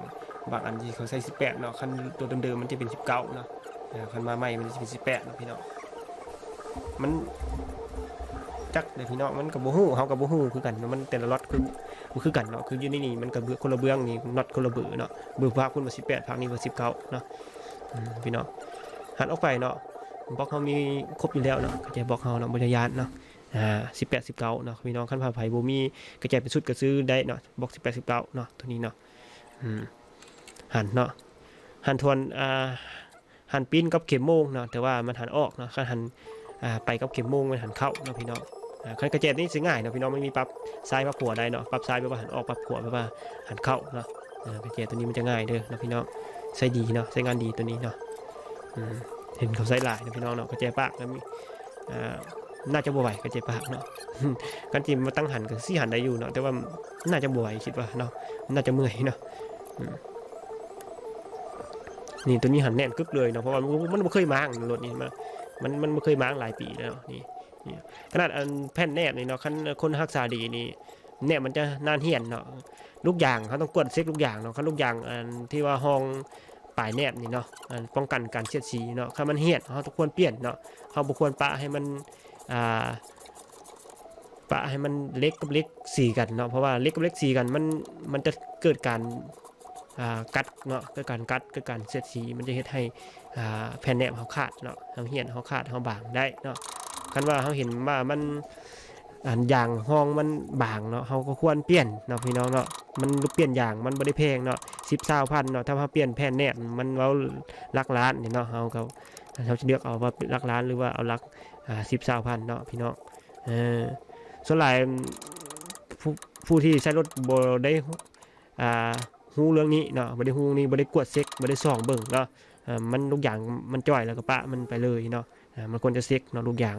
ບາງອັນທີ່ເຂົາໃສ່ສິບແປດເນາະ ຄັນໂຕເດີມໆມັນຈະເປັນສິບເກົ້າເນາະ ເອີ ຄັນມາໃໝ່ມັນຈະເປັນສິບແປດເນາະພີ່ນ້ອງ ມັນ ຈັກເດ້ພີ່ນ້ອງ ມັນກະບໍ່ຮູ້ ເຮົາກະບໍ່ຮູ້ຄືກັນເນາະ ມັນແຕ່ລະລັອດຄື ບໍ່ຄືກັນເນາະ ຄືຢູ່ໃນນີ້ມັນກະເບື້ອງ ຄົນລະເບື້ອງນີ້ ນັອດຄົນລະເບີເນາະ ເບີພາກພຸ້ນວ່າສິບແປດ ພາກນີ້ວ່າສິບເກົ້າເນາະ ອືມ ພີ່ນ້ອງ ຫັນອອກໄປເນາະ ບລັອກເຮົາມີຄົບຢູ່ແລ້ວເນາະ ກະແຈບລັອກເຮົາເນາະ ບໍ່ໄດ້ຢ້ານເນາະ ອ່າ ສິບແປດ ສິບເກົ້າເນາະ ພີ່ນ້ອງ ຄັນວ່າໃຜບໍ່ມີກະແຈເປັນຊຸດກະຊື້ໄດ້ເນາະ ບລັອກສິບແປດ ສິບເກົ້າເນາະ ໂຕນີ້ເນາະ ອືມ ຫັນເນາະ ຫັນທວນ ອ່າ ຫັນປີ້ນກັບເຂັມໂມງເນາະ ແຕ່ວ່າມັນຫັນອອກເນາະ ຄັນຫັນ ອ່າ ໄປກັບເຂັມໂມງມັນຫັນເຂົ້າເນາະພີ່ນ້ອງ ອ່າ ຄັນກະແຈນີ້ຊິງ່າຍເນາະພີ່ນ້ອງ ມັນມີປັບຊ້າຍປັບຂວາໄດ້ເນາະ ປັບຊ້າຍແປວ່າຫັນອອກ ປັບຂວາແປວ່າຫັນເຂົ້າເນາະ ເອີ ກະແຈໂຕນີ້ມັນຈະງ່າຍເດີເນາະພີ່ນ້ອງ ໃຊ້ດີເນາະ ໃຊ້ງານດີໂຕນີ້ເນາະ ອືມ ເຫັນເຂົາໃຊ້ຫຼາຍເນາະພີ່ນ້ອງເນາະ ກະແຈປາກກະມີ ອ່າ ໜ້າຈະບໍ່ໄຫວ ກະແຈປາກເນາະ ຄັນຊິມາຕັ້ງຫັນກະຊິຫັນໄດ້ຢູ່ເນາະ ແຕ່ວ່າໜ້າຈະບໍ່ໄຫວ ຄິດວ່າເນາະ ໜ້າຈະເມື່ອຍເນາະ ອືມ ນີ້ໂຕນີ້ຫັນແໜ້ນກຶບເລີຍເນາະ ເພາະວ່າມັນ ມັນບໍ່ເຄີຍມ້າງ ລົດນີ້ ມັນ ມັນ ມັນບໍ່ເຄີຍມ້າງຫຼາຍປີແລ້ວເນາະ ນີ້ ນີ້ ຂະໜາດອັນແຜ່ນແນບນີ້ເນາະ ຄັນຄົນຮັກສາດີນີ້ ແນບມັນຈະໜ້າຫ້ຽນເນາະ ລູກຢາງ ເຮົາຕ້ອງກວດເຊັກລູກຢາງເນາະ ຄັນລູກຢາງອັນທີ່ວ່າຮອງປາຍແນບນີ້ເນາະ ອັນປ້ອງກັນການສຽດສີເນາະ ຄັນມັນຫ້ຽນ ເຮົາຕ້ອງຄວນປ່ຽນເນາະ ເຮົາບໍ່ຄວນປະໃຫ້ມັນ ອ່າ ປະໃຫ້ມັນ ເຫຼັກກັບເຫຼັກສີກັນເນາະ ເພາະວ່າເຫຼັກກັບເຫຼັກສີກັນ ມັນ ມັນຈະເກີດການ ອ່າ ກັດເນາະ ເກີດການກັດ ເກີດການສຽດສີ ມັນຈະເຮັດໃຫ້ ອ່າ ແຜ່ນແນບເຮົາຂາດເນາະ ເຮົາຫ້ຽນເຮົາຂາດ ເຮົາບາງໄດ້ເນາະ ຄັນວ່າເຮົາເຫັນວ່າມັນ ອັນຢາງຮອງມັນບາງເນາະ ເຮົາກະຄວນປ່ຽນເນາະພີ່ນ້ອງເນາະ ມັນ ປ່ຽນຢາງມັນບໍ່ໄດ້ແພງເນາະ ສິບ ຊາວພັນເນາະ ຖ້າເຮົາປ່ຽນແຜ່ນແນບມັນເວົ້າຫຼັກລ້ານນີ້ເນາະ ເຮົາກະ ເຮົາຊິເລືອກເອົາວ່າຫຼັກລ້ານ ຫຼືວ່າເອົາຫຼັກ ອ່າ ສິບ ຊາວພັນເນາະພີ່ນ້ອງ ເອີ ສ່ວນຫຼາຍ ຜູ້ ຜູ້ທີ່ໃຊ້ລົດບໍ່ໄດ້ ອ່າ ຮູ້ເລື່ອງນີ້ເນາະ ບໍ່ໄດ້ຮູ້ນີ້ ບໍ່ໄດ້ກວດເຊັກ ບໍ່ໄດ້ສ່ອງເບິ່ງເນາະ ເອີ ມັນລູກຢາງມັນຈ່ອຍແລ້ວກໍປະມັນໄປເລີຍເນາະ ເອີ ມັນຄວນຈະເຊັກເນາະ ລູກຢາງ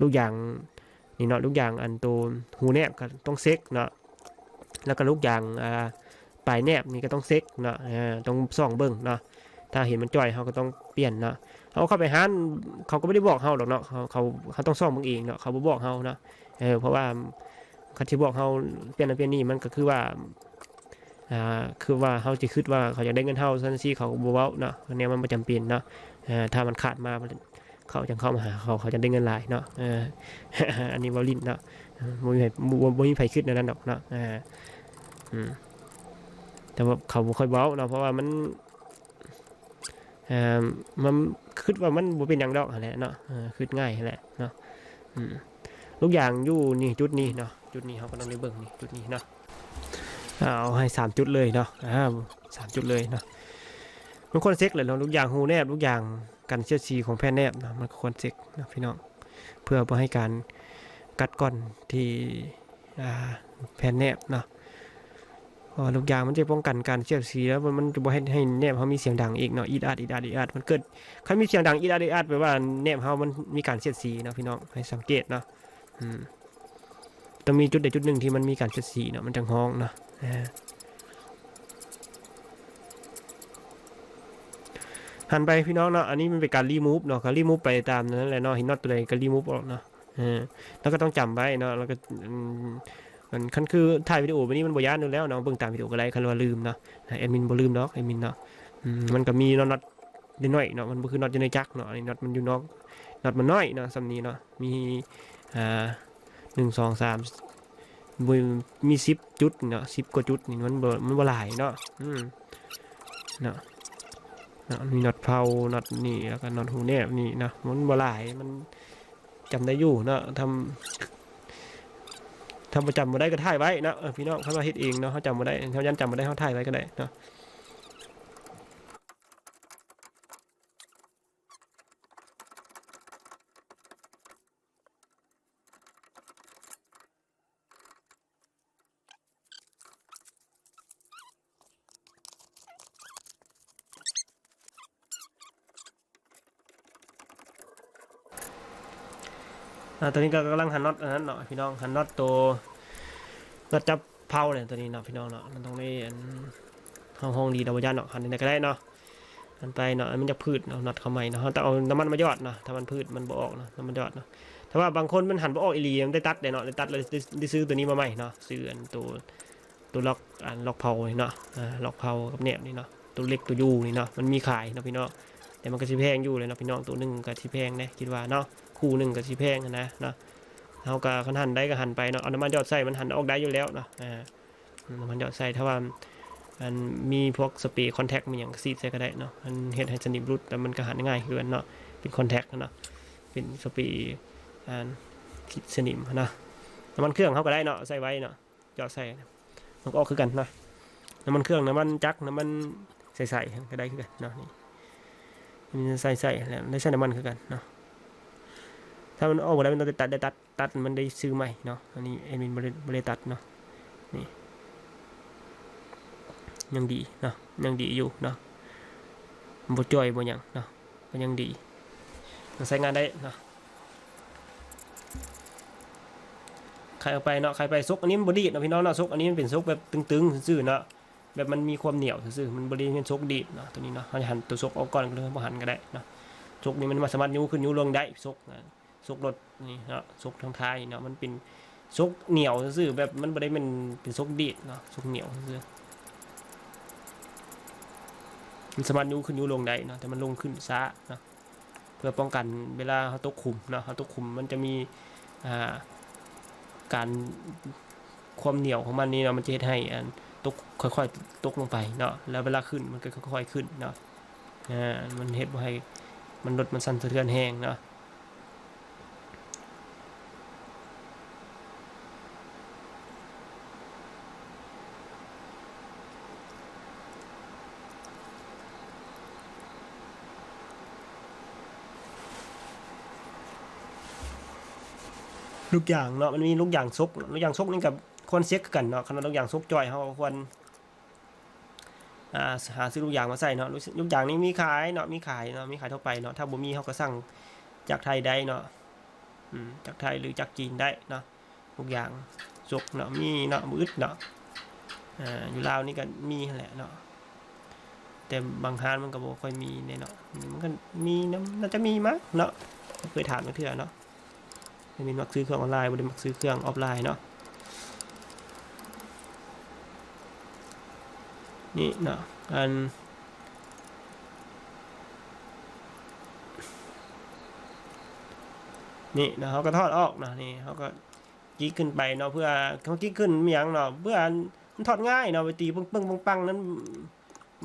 ລູກຢາງນີ້ເນາະ ລູກຢາງອັນໂຕຮູແນບກໍຕ້ອງເຊັກເນາະ ແລ້ວກໍລູກຢາງ ອ່າ ປາຍແນບນີ້ກໍຕ້ອງເຊັກເນາະ ເອີ ຕ້ອງສ່ອງເບິ່ງເນາະ ຖ້າເຫັນມັນຈ່ອຍເຮົາກໍຕ້ອງປ່ຽນເນາະ ເຮົາເຂົ້າໄປຮ້ານ ເຂົາກໍບໍ່ໄດ້ບອກເຮົາດອກເນາະ ເຂົາ ເຂົາ ເຮົາຕ້ອງສ່ອງເບິ່ງເອງເນາະ ເຂົາບໍ່ບອກເຮົາເນາະ ເອີ ເພາະວ່າຄັນຊິບອກເຮົາປ່ຽນນັ້ນປ່ຽນນີ້ ມັນກໍຄືວ່າ ອ່າ ຄືວ່າເຮົາຊິຄິດວ່າເຂົາຢາກໄດ້ເງິນເຮົາຊັ້ນຊີ້ ເຂົາກໍບໍ່ເວົ້າເນາະ ແນວມັນບໍ່ຈຳເປັນເນາະ ເອີ ຖ້າມັນຂາດມາ ເຂົາຈັ່ງເຂົ້າມາຫາເຂົາ ເຂົາຈັ່ງໄດ້ເງິນຫຼາຍເນາະ ເອີ ອັນນີ້ເວົ້າຫຼິ້ນເນາະ ບໍ່ມີໃຜ ບໍ່ ບໍ່ມີໃຜຄິດແນວນັ້ນດອກເນາະ ເອີ ອືມ ແຕ່ວ່າເຂົາບໍ່ຄ່ອຍເວົ້າເນາະ ເພາະວ່າມັນ ເອີ ມັນຄິດວ່າມັນບໍ່ເປັນຫຍັງດອກຫັ້ນແຫຼະເນາະ ເອີ ຄິດງ່າຍຫັ້ນແຫຼະເນາະ ອືມ ລູກຢາງຢູ່ນີ້ ຈຸດນີ້ເນາະ ຈຸດນີ້ເຮົາກໍຕ້ອງໄດ້ເບິ່ງນີ້ ຈຸດນີ້ເນາະ ເອົາໃຫ້ສາມຈຸດເລີຍເນາະ ອາ ສາມຈຸດເລີຍເນາະ ມັນຄວນເຊັກແຫຼະເນາະ ລູກຢາງຮູແນບ ລູກຢາງກັນສຽດສີຂອງແຜ່ນແນບເນາະ ມັນກໍຄວນເຊັກເນາະພີ່ນ້ອງ ເພື່ອບໍ່ໃຫ້ການກັດກ່ອນທີ່ ອ່າ ແຜ່ນແນບເນາະ ເພາະວ່າລູກຢາງມັນຈະປ້ອງກັນການສຽດສີ ແລ້ວມັນຈະບໍ່ເຮັດໃຫ້ແນບເຮົາມີສຽງດັງອີກເນາະ ອີດອາດ ອີດອາດ ອີດອາດ ມັນເກີດ ຄັນມີສຽງດັງອີດອາດ ອີດອາດ ແປວ່າແນບເຮົາມັນມີການສຽດສີເນາະ ພີ່ນ້ອງໃຫ້ສັງເກດເນາະ ອືມ ຕ້ອງມີຈຸດໃດຈຸດໜຶ່ງທີ່ມັນມີການສຽດສີເນາະ ມັນຈັ່ງຮ້ອງເນາະ ອາ ຫັນໄປພີ່ນ້ອງເນາະ ອັນນີ້ມັນເປັນການຣີມູບເນາະ ການຣີມູບໄປຕາມນັ້ນແຫຼະເນາະ ເຫັນນັອດຕົວໃດກາຣີມູບອອກເນາະ ເອີ ແລ້ວກໍຕ້ອງຈຳໄວ້ເນາະ ແລ້ວກໍ ອືມ ຄັນຄືຖ່າຍວິດີໂອແບບນີ້ມັນບໍ່ຢ້ານຢູ່ແລ້ວເນາະ ເບິ່ງຕາມວິດີໂອກໍໄດ້ ຄັນວ່າລືມເນາະ ແອດມິນບໍ່ລືມດອກ ແອດມິນເນາະ ອືມ ມັນກໍມີເນາະ ນັອດ ນ້ອຍໆເນາະ ມັນບໍ່ຄືນັອດຢູ່ໃນຈັກເນາະ ອັນນີ້ນັອດມັນຢູ່ນອກ ນັອດມັນນ້ອຍເນາະ ສ່ຳນີ້ເນາະ ມີ ອ່າ ໜຶ່ງ ສອງ ສາມ ບໍ່ ມີສິບຈຸດເນາະ ສິບກວ່າຈຸດນີ້ ມັນບໍ່ ມັນບໍ່ຫຼາຍເນາະ ອືມ ເນາະ ເນາະ ມີນັອດເພົາ ນັອດນີ້ ແລ້ວກໍນັອດຮູແນບນີ້ເນາະ ມັນບໍ່ຫຼາຍ ມັນ ຈຳໄດ້ຢູ່ເນາະ ທຳ ທຳ ຈຳບໍ່ໄດ້ກໍຖ່າຍໄວ້ເນາະ ເອີ ພີ່ນ້ອງ ຄັນວ່າເຮັດເອງເນາະ ເຮົາຈຳບໍ່ໄດ້ ເຮົາຢ້ານຈຳບໍ່ໄດ້ ເຮົາຖ່າຍໄວ້ກໍໄດ້ເນາະ. ອ່າ ຕອນນີ້ກໍກຳລັງຫັນນັອດອັນນັ້ນເນາະພີ່ນ້ອງ ຫັນນັອດໂຕ ນັອດຈັບເພົາແຫຼະ ໂຕນີ້ເນາະພີ່ນ້ອງເນາະ ມັນຕ້ອງໄດ້ອັນ ເຮົາຮ້ອງດີດອກບໍ່ຢ້ານເນາະ ຫັນແນວໃດກໍໄດ້ເນາະ ຫັນໄປເນາະ ມັນຢາກຜືດເນາະ ນັອດເຂົ້າໃໝ່ເນາະ ເຮົາຕ້ອງເອົານ້ຳມັນມາຢອດເນາະ ຖ້າມັນຜືດມັນບໍ່ອອກເນາະ ນ້ຳມັນຢອດເນາະ ຖ້າວ່າບາງຄົນມັນຫັນບໍ່ອອກອີ່ຫຼີ ມັນໄດ້ຕັດແຫຼະເນາະ ໄດ້ຕັດ ແລ້ວໄດ້ຊື້ໂຕນີ້ມາໃໝ່ເນາະ ຊື້ອັນໂຕ ໂຕລັອກ ອັນລັອກເພົານີ້ເນາະ ອາ ລັອກເພົາກັບແໜບນີ້ເນາະ ໂຕເຫຼັກໂຕຢູ່ນີ້ເນາະ ມັນມີຂາຍເນາະພີ່ນ້ອງ ແຕ່ມັນກໍຊິແພງຢູ່ແຫຼະເນາະພີ່ນ້ອງ ໂຕໜຶ່ງກໍຊິແພງເດ້ ຄິດວ່າເນາະ ຄູ່ໜຶ່ງກໍຊິແພງຫັ້ນນະເນາະ ເຮົາກໍຄັນຫັນໄດ້ກໍຫັນໄປເນາະ ເອົານ້ຳມັນຢອດໃສ່ ມັນຫັນອອກໄດ້ຢູ່ແລ້ວເນາະ ອາ ນ້ຳມັນຢອດໃສ່ ຖ້າວ່າ ອັນ ມີພວກສະເປຄອນແທັກ ມີຫຍັງກໍສີດໃສ່ກໍໄດ້ເນາະ ມັນເຮັດໃຫ້ສະໜິມຫຼຸດ ແລ້ວມັນກໍຫັນງ່າຍຄືກັນເນາະ ເປັນຄອນແທັກເນາະ ເປັນສະເປ ອັນ ສີດສະໜິມຫັ້ນນະ ນ້ຳມັນເຄື່ອງເຮົາກໍໄດ້ເນາະ ໃສ່ໄວ້ເນາະ ຢອດໃສ່ ມັນກໍອອກຄືກັນເນາະ ນ້ຳມັນເຄື່ອງ ນ້ຳມັນຈັກ ນ້ຳມັນໃສໆ ກໍໄດ້ຄືກັນເນາະ ນີ້ ນີ້ໃສ່ໆ ແລ້ວໄດ້ໃສ່ນ້ຳມັນຄືກັນເນາະ ຖ້າມັນອອກບໍ່ໄດ້ ມັນຕ້ອງໄດ້ຕັດ ໄດ້ຕັດ ຕັດ ມັນໄດ້ຊື້ໃໝ່ເນາະ ອັນນີ້ແອດມິນບໍ່ໄດ້ ບໍ່ໄດ້ຕັດເນາະ ນີ້ ຍັງດີເນາະ ຍັງດີຢູ່ເນາະ ບໍ່ຈ່ອຍບໍ່ຫຍັງເນາະ ກໍຍັງດີ ກໍໃຊ້ງານໄດ້ເນາະ ຂາຍອອກໄປເນາະ ຂາຍໄປ ຊົກອັນນີ້ມັນບໍ່ດີດເນາະພີ່ນ້ອງເນາະ ຊົກອັນນີ້ມັນເປັນຊົກແບບຕຶງໆຊື່ໆເນາະ ແບບມັນມີຄວາມໜຽວຊື່ໆ ມັນບໍ່ໄດ້ແມ່ນຊົກດີດເນາະ ໂຕນີ້ເນາະ ເຮົາຈະຫັນໂຕຊົກອອກກ່ອນ ຫຼືບໍ່ຫັນກໍໄດ້ເນາະ ຊົກນີ້ມັນສາມາດຍູ້ຂຶ້ນຍູ້ລົງໄດ້ ຊົກ ຊົກລົດນີ້ເນາະ ຊົກທາງທ້າຍນີ້ເນາະ ມັນເປັນຊົກໜຽວຊື່ໆ ແບບມັນບໍ່ໄດ້ແມ່ນເປັນຊົກດີດເນາະ ຊົກໜຽວຊື່ໆ ມັນສາມາດຍູ້ຂຶ້ນຍູ້ລົງໄດ້ເນາະ ແຕ່ມັນລົງຂຶ້ນຊ້າເນາະ ເພື່ອປ້ອງກັນເວລາເຮົາຕົກຂຸມເນາະ ເຮົາຕົກຂຸມມັນຈະມີ ອ່າ ການ ຄວາມໜຽວຂອງມັນນີ້ເນາະ ມັນຈະເຮັດໃຫ້ ອັນ ຕົກ ຄ່ອຍໆຕົກລົງໄປເນາະ ແລ້ວເວລາຂຶ້ນມັນກໍຄ່ອຍໆຂຶ້ນເນາະ ອາ ມັນເຮັດບໍ່ໃຫ້ມັນ ລົດມັນສັ່ນສະເທືອນແຮງເນາະ. ເ ລູກຢາງເນາະ ມັນມີລູກຢາງສົກເນາະ ລູກຢາງສົກນີ້ກໍຄວນເຊັກຄືກັນເນາະ ຄັນວ່າລູກຢາງສົກຈ່ອຍ ເຮົາກໍຄວນ ອ່າ ຫາຊື້ລູກຢາງມາໃສ່ເນາະ ລູກ ລູກຢາງນີ້ມີຂາຍເນາະ ມີຂາຍເນາະ ມີຂາຍທົ່ວໄປເນາະ ຖ້າບໍ່ມີເຮົາກໍສັ່ງຈາກໄທໄດ້ເນາະ ອືມ ຈາກໄທ ຫຼື ຈາກຈີນໄດ້ເນາະ ລູກຢາງສົກເນາະ ມີເນາະ ບໍ່ອຶດເນາະ ອ່າ ຢູ່ລາວນີ້ກໍມີຫັ້ນແຫຼະເນາະ ແຕ່ບາງຮ້ານມັນກໍບໍ່ຄ່ອຍມີແດ່ເນາະ ມັນກໍມີນຳ ໜ້າຈະມີມັ້ງເນາະ ບໍ່ເຄີຍຖາມຈັກເທື່ອເນາະ. ແອດມິນມັກຊື້ເຄື່ອງອອນລາຍ ບໍ່ໄດ້ມັກຊື້ເຄື່ອງອອຟລາຍເນາະ ນີ້ເນາະ ອັນ ນີ້ເນາະ ເຮົາກໍຖອດອອກເນາະ ນີ້ເຮົາກໍ ກິກຂຶ້ນໄປເນາະ ເພື່ອເຮົາກິກຂຶ້ນມີຫຍັງເນາະ ເພື່ອມັນຖອດງ່າຍເນາະ ໄປຕີປຶ້ງໆປັງໆນັ້ນ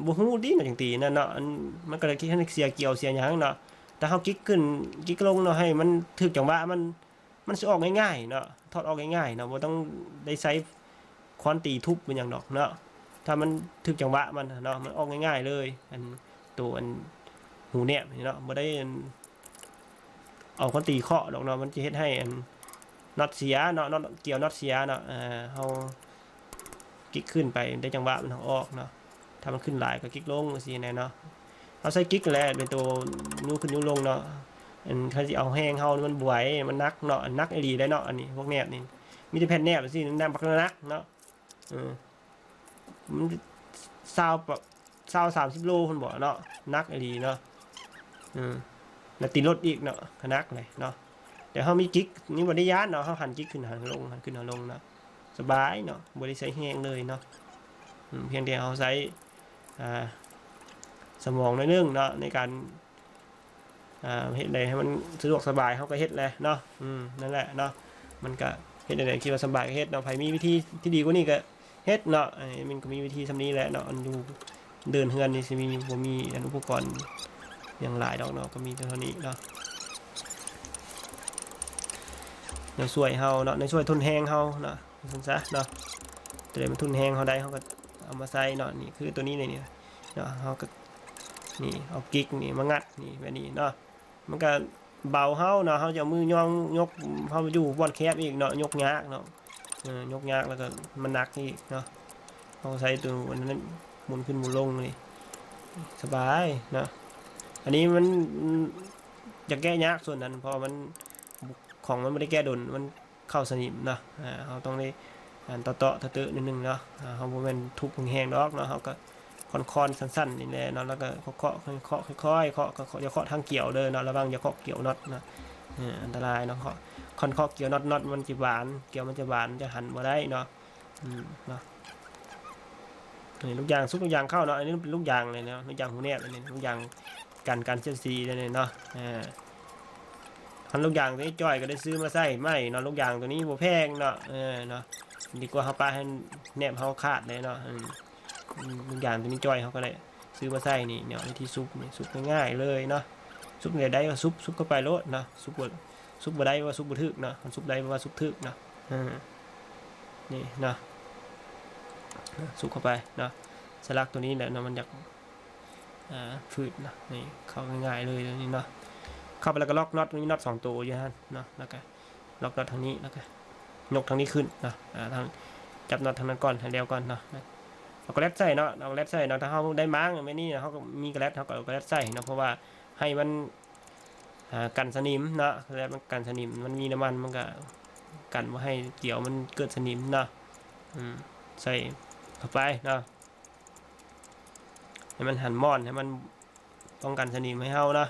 ບໍ່ຮູ້ຕິເນາະ ຈັ່ງຕີນັ້ນເນາະ ອັນ ມັນກໍໄດ້ຄິດໃຫ້ເສຍກຽວເສຍຫຍັງເນາະ ແຕ່ເຮົາກິກຂຶ້ນກິກລົງເນາະ ໃຫ້ມັນຖືກຈັງຫວະ ມັນ ມັນຊິອອກງ່າຍໆເນາະ ຖອດອອກງ່າຍໆເນາະ ບໍ່ຕ້ອງໄດ້ໃຊ້ຄ້ອນຕີທຸບເປັນຫຍັງດອກເນາະ ຖ້າມັນຖືກຈັງຫວະມັນເນາະ ມັນອອກງ່າຍໆເລີຍ ອັນ ໂຕ ອັນ ຮູແນບນີ້ເນາະ ບໍ່ໄດ້ ອັນ ເອົາຄ້ອນຕີເຄາະດອກເນາະ ມັນຈະເຮັດໃຫ້ອັນນັອດເສຍເນາະ ນັອດ ກຽວນັອດເສຍເນາະ ເຮົາກິກຂຶ້ນໄປໄດ້ຈັງຫວະມັນອອກເນາະ ຖ້າມັນຂຶ້ນຫຼາຍກໍກິກລົງຈັ່ງຊີ້ແດ່ເນາະ ເຮົາໃຊ້ກິກແຫຼະເປັນໂຕຍູ້ຂຶ້ນຍູ້ລົງເນາະ ອັນ ຄັນຊິເອົາແຮງເຮົາມັນບໍ່ໄຫວ ມັນໜັກເນາະ ໜັກອີ່ຫຼີເດ້ເນາະ ອັນນີ້ພວກແນບນີ້ ມີແຕ່ແຜ່ນແນບຈັ່ງຊີ້ ໜັກບັກໜັກເນາະ ເອີ ມັນຊາວ ຊາວ ສາມສິບໂລພຸ້ນບໍເນາະ ໜັກອີ່ຫຼີເນາະ ເອີ ແລ້ວຕິດລົດອີກເນາະ ກໍໜັກແຫຼະເນາະ ແຕ່ເຮົາມີກິກນີ້ບໍ່ໄດ້ຢ້ານເນາະ ເຮົາຫັນກິກຂຶ້ນຫັນລົງ ຫັນຂຶ້ນຫັນລົງເນາະ ສະບາຍເນາະ ບໍ່ໄດ້ໃຊ້ແຮງເລີຍເນາະ ອືມ ພຽງແຕ່ເຮົາໃຊ້ ອ່າ ສະໝອງໜ້ອຍໜຶ່ງເນາະ ໃນການ ອ່າ ເຮັດໃດໃຫ້ມັນສະດວກສະບາຍ ເຮົາກໍເຮັດແຫຼະເນາະ ອືມ ນັ້ນແຫຼະເນາະ ມັນກໍເຮັດໃດຄິດວ່າສະບາຍກໍເຮັດເນາະ ໃຜມີວິທີທີ່ດີກວ່ານີ້ກໍເຮັດເນາະ ເອີ ມັນກໍມີວິທີສ່ຳນີ້ແຫຼະເນາະ ອັນຢູ່ເດີ່ນເຮືອນນີ້ຊິມີ ບໍ່ມີອັນອຸປະກອນຫຍັງຫຼາຍດອກເນາະ ກໍມີແຕ່ເທົ່ານີ້ເນາະ ແນວຊ່ວຍເຮົາເນາະ ແນວຊ່ວຍທຸນແຮງເຮົາເນາະ ວ່າຊັ້ນຊະເນາະ ໂຕໃດມັນທຸນແຮງເຮົາໄດ້ ເຮົາກໍເອົາມາໃສ່ເນາະ ນີ້ຄືໂຕນີ້ເລີຍນີ້ເນາະ ເຮົາກໍ ນີ້ ເອົາກິກນີ້ມາງັດນີ້ ແບບນີ້ເນາະ ມັນກະເບົາເຮົາເນາະ ເຮົາຈະເອົາມືຍ້ອງຍົກ ເຮົາຢູ່ບ່ອນແຄບອີກເນາະ ຍົກຍາກເນາະ ເອີ ຍົກຍາກ ແລ້ວກະມັນໜັກອີກເນາະ ເຮົາໃຊ້ໂຕອັນນັ້ນໝູນຂຶ້ນໝູນລົງນີ້ ສະບາຍເນາະ ອັນນີ້ມັນ ຢາກແກະຍາກສ່ວນນັ້ນ ເພາະວ່າມັນ ຂອງມັນບໍ່ໄດ້ແກະດົນ ມັນ ເຂົ້າສະໜິມເນາະ ເຮົາຕ້ອງໄດ້ອັນເຕາະໆເຕີະໆໜ້ອຍໜຶ່ງເນາະ ເຮົາບໍ່ແມ່ນທຸບແຮງໆດອກເນາະ ເຮົາກໍຄ້ອນໆສັ້ນໆນີ້ແຫຼະເນາະ ແລ້ວກໍເຄາະໆ ຄ່ອຍໆເຄາະ ເຄາະ ຢ່າເຄາະທາງກຽວເດີເນາະ ລະວັງຢ່າເຄາະກຽວນັອດເນາະ ເອີ ອັນຕະລາຍເນາະ ເຄາະ ຄັນເຄາະກຽວນັອດ ນັອດມັນຈະບານ ກຽວມັນຈະບານ ຈະຫັນບໍ່ໄດ້ເນາະ ອືມ ເນາະ ນີ້ລູກຢາງ ຊຸກລູກຢາງເຂົ້າເນາະ ອັນນີ້ເປັນລູກຢາງເລີຍເນາະ ລູກຢາງຮູແນບ ອັນນີ້ລູກຢາງກັນ ກັນສຽວສີເລີຍເນາະ ເອີ ຄັນລູກຢາງໂຕນີ້ຈ່ອຍກໍໄດ້ຊື້ມາໃສ່ໃໝ່ເນາະ ລູກຢາງໂຕນີ້ບໍ່ແພງເນາະ ເອີ ເນາະ ດີກວ່າເຮົາປະໃຫ້ແນບເຮົາຂາດເລີຍເນາະ ອືມ ລູກຢາງໂຕນີ້ຈ່ອຍເຮົາກໍໄດ້ຊື້ມາໃສ່ນີ້ເນາະ ວິທີຊຸບນີ້ ຊຸບງ່າຍໆເລີຍເນາະ ຊຸບແນວໃດກໍຊຸບ ຊຸບເຂົ້າໄປໂລດເນາະ ຊຸບບໍ່ ຊຸບບໍ່ໄດ້ວ່າຊຸບບໍ່ຖືກເນາະ ຄັນຊຸບໄດ້ວ່າຊຸບຖືກເນາະ ເອີ ນີ້ເນາະ ຊຸບເຂົ້າໄປເນາະ ສະຫຼັກໂຕນີ້ແຫຼະເນາະ ມັນຢາກ ອ່າ ຝືດເນາະ ນີ້ເຂົ້າງ່າຍໆເລີຍນີ້ເນາະ ເຂົ້າໄປແລ້ວກໍລັອກນັອດ ມີນັອດສອງໂຕຢູ່ຫັ້ນເນາະ ແລ້ວກໍລັອກນັອດທາງນີ້ ແລ້ວກໍຍົກທາງນີ້ຂຶ້ນເນາະ ອ່າ ທາງ ຈັບນັອດທາງນັ້ນກ່ອນ ໃຫ້ແລ້ວກ່ອນເນາະ ເອົາກະແລັດໃສ່ເນາະ ເອົາກະແລັດໃສ່ເນາະ ຖ້າເຮົາໄດ້ມ້າງແບບນີ້ ເຮົາກໍມີກະແລັດ ເຮົາກໍເອົາກະແລັດໃສ່ເນາະ ເພາະວ່າໃຫ້ມັນ ອ່າ ກັນສະໜິມເນາະ ກະແລັດມັນກັນສະໜິມ ມັນມີນ້ຳມັນ ມັນກໍກັນບໍ່ໃຫ້ກຽວມັນເກີດສະໜິມເນາະ ອືມ ໃສ່ເຂົ້າໄປເນາະ ໃຫ້ມັນຫັນມ່ອນ ໃຫ້ມັນປ້ອງກັນສະໜິມໃຫ້ເຮົາເນາະ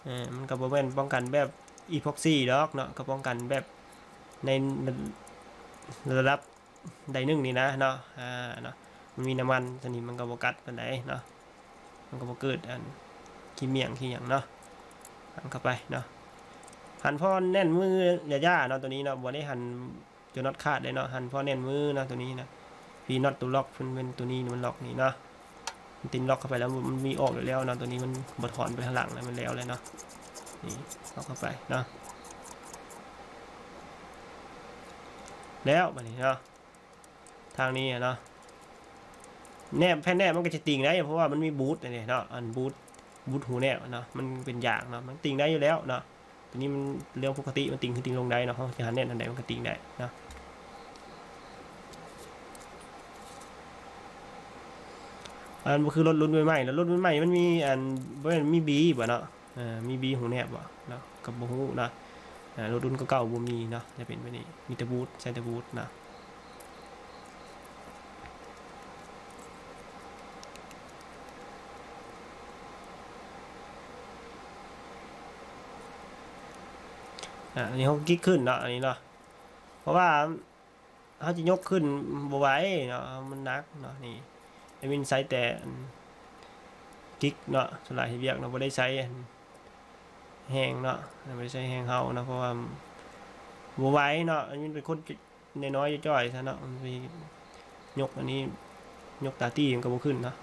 ເອີ ມັນກໍບໍ່ແມ່ນປ້ອງກັນແບບອີພອກຊີດອກເນາະ ກໍປ້ອງກັນແບບໃນລະດັບໃດໜຶ່ງນີ້ນະເນາະ ອ່າ ເນາະ ມັນມີນ້ຳມັນ ສະໜິມມັນກໍບໍ່ກັດປານໃດເນາະ ມັນກໍບໍ່ເກີດອັນຂີ້ໝ້ຽງຂີ້ຫຍັງເນາະ ຫັນເຂົ້າໄປເນາະ ຫັນພໍແໜ້ນມືຢ່າໆເນາະ ໂຕນີ້ເນາະ ບໍ່ໄດ້ຫັນ ຈົນນັອດຂາດເດ້ເນາະ ຫັນພໍແໜ້ນມືເນາະ ໂຕນີ້ນະ ພີນັອດໂຕລັອກເພິ່ນ ເປັນໂຕນີ້ມັນລັອກນີ້ເນາະ ມັນຕິດລັອກເຂົ້າໄປແລ້ວ ມັນມີອອກຢູ່ແລ້ວເນາະ ໂຕນີ້ມັນບໍ່ຖອນໄປທາງຫຼັງແລ້ວ ມັນແລ້ວແລ້ວເນາະ ນີ້ລັອກເຂົ້າໄປເນາະ ແລ້ວບາດນີ້ເນາະ ທາງນີ້ເນາະ ແນບ ແຜ່ນແນບມັນກໍຈະຕິ່ງໄດ້ ເພາະວ່າມັນມີບູດນີ້ເນາະ ອັນບູດ ບູດຮູແນບເນາະ ມັນເປັນຢາງເນາະ ມັນຕິ່ງໄດ້ຢູ່ແລ້ວເນາະ ຕົວນີ້ມັນເລື່ອງປົກກະຕິ ມັນຕິ່ງຂຶ້ນຕິ່ງລົງໄດ້ເນາະ ເຮົາຈະຫັນແໜ້ນອັນໃດມັນກໍຕິ່ງໄດ້ເນາະ. ອັນຄືລົດລຸ້ນໃໝ່ໆ ລົດລຸ້ນໃໝ່ໆ ມັນມີອັນ ບໍ່ແມ່ນມີບີບໍ່ເນາະ ເອີ ມີບີຫູແນບບໍ່ເນາະ ກໍບໍ່ຮູ້ເນາະ. ເອີ ລົດລຸ້ນເກົ່າໆບໍ່ມີເນາະ ຈະເປັນແບບນີ້ ມີແຕ່ບູດ ໃສ່ແຕ່ບູດເນາະ. ອາ ອັນນີ້ເຮົາກິກຂຶ້ນເນາະ ອັນນີ້ເນາະ ເພາະວ່າ ເຮົາຈະຍົກຂຶ້ນບໍ່ໄຫວເນາະ ມັນໜັກເນາະ. ນີ້ແອດມິນໃຊ້ແຕ່ກິກເນາະ ສ່ວນຫຼາຍເຮັດວຽກເນາະ ບໍ່ໄດ້ໃຊ້ແຮງເນາະ ບໍ່ໄດ້ໃຊ້ແຮງເຮົາເນາະ ເພາະວ່າບໍ່ໄຫວເນາະ. ແອດມິນເປັນຄົນນ້ອຍໆ ຈ່ອຍໆ ຊະເນາະ ມັນໄປຍົກອັນນີ້ ຍົກຕາຕີ້ມັນກໍບໍ່ຂຶ້ນເນາະ.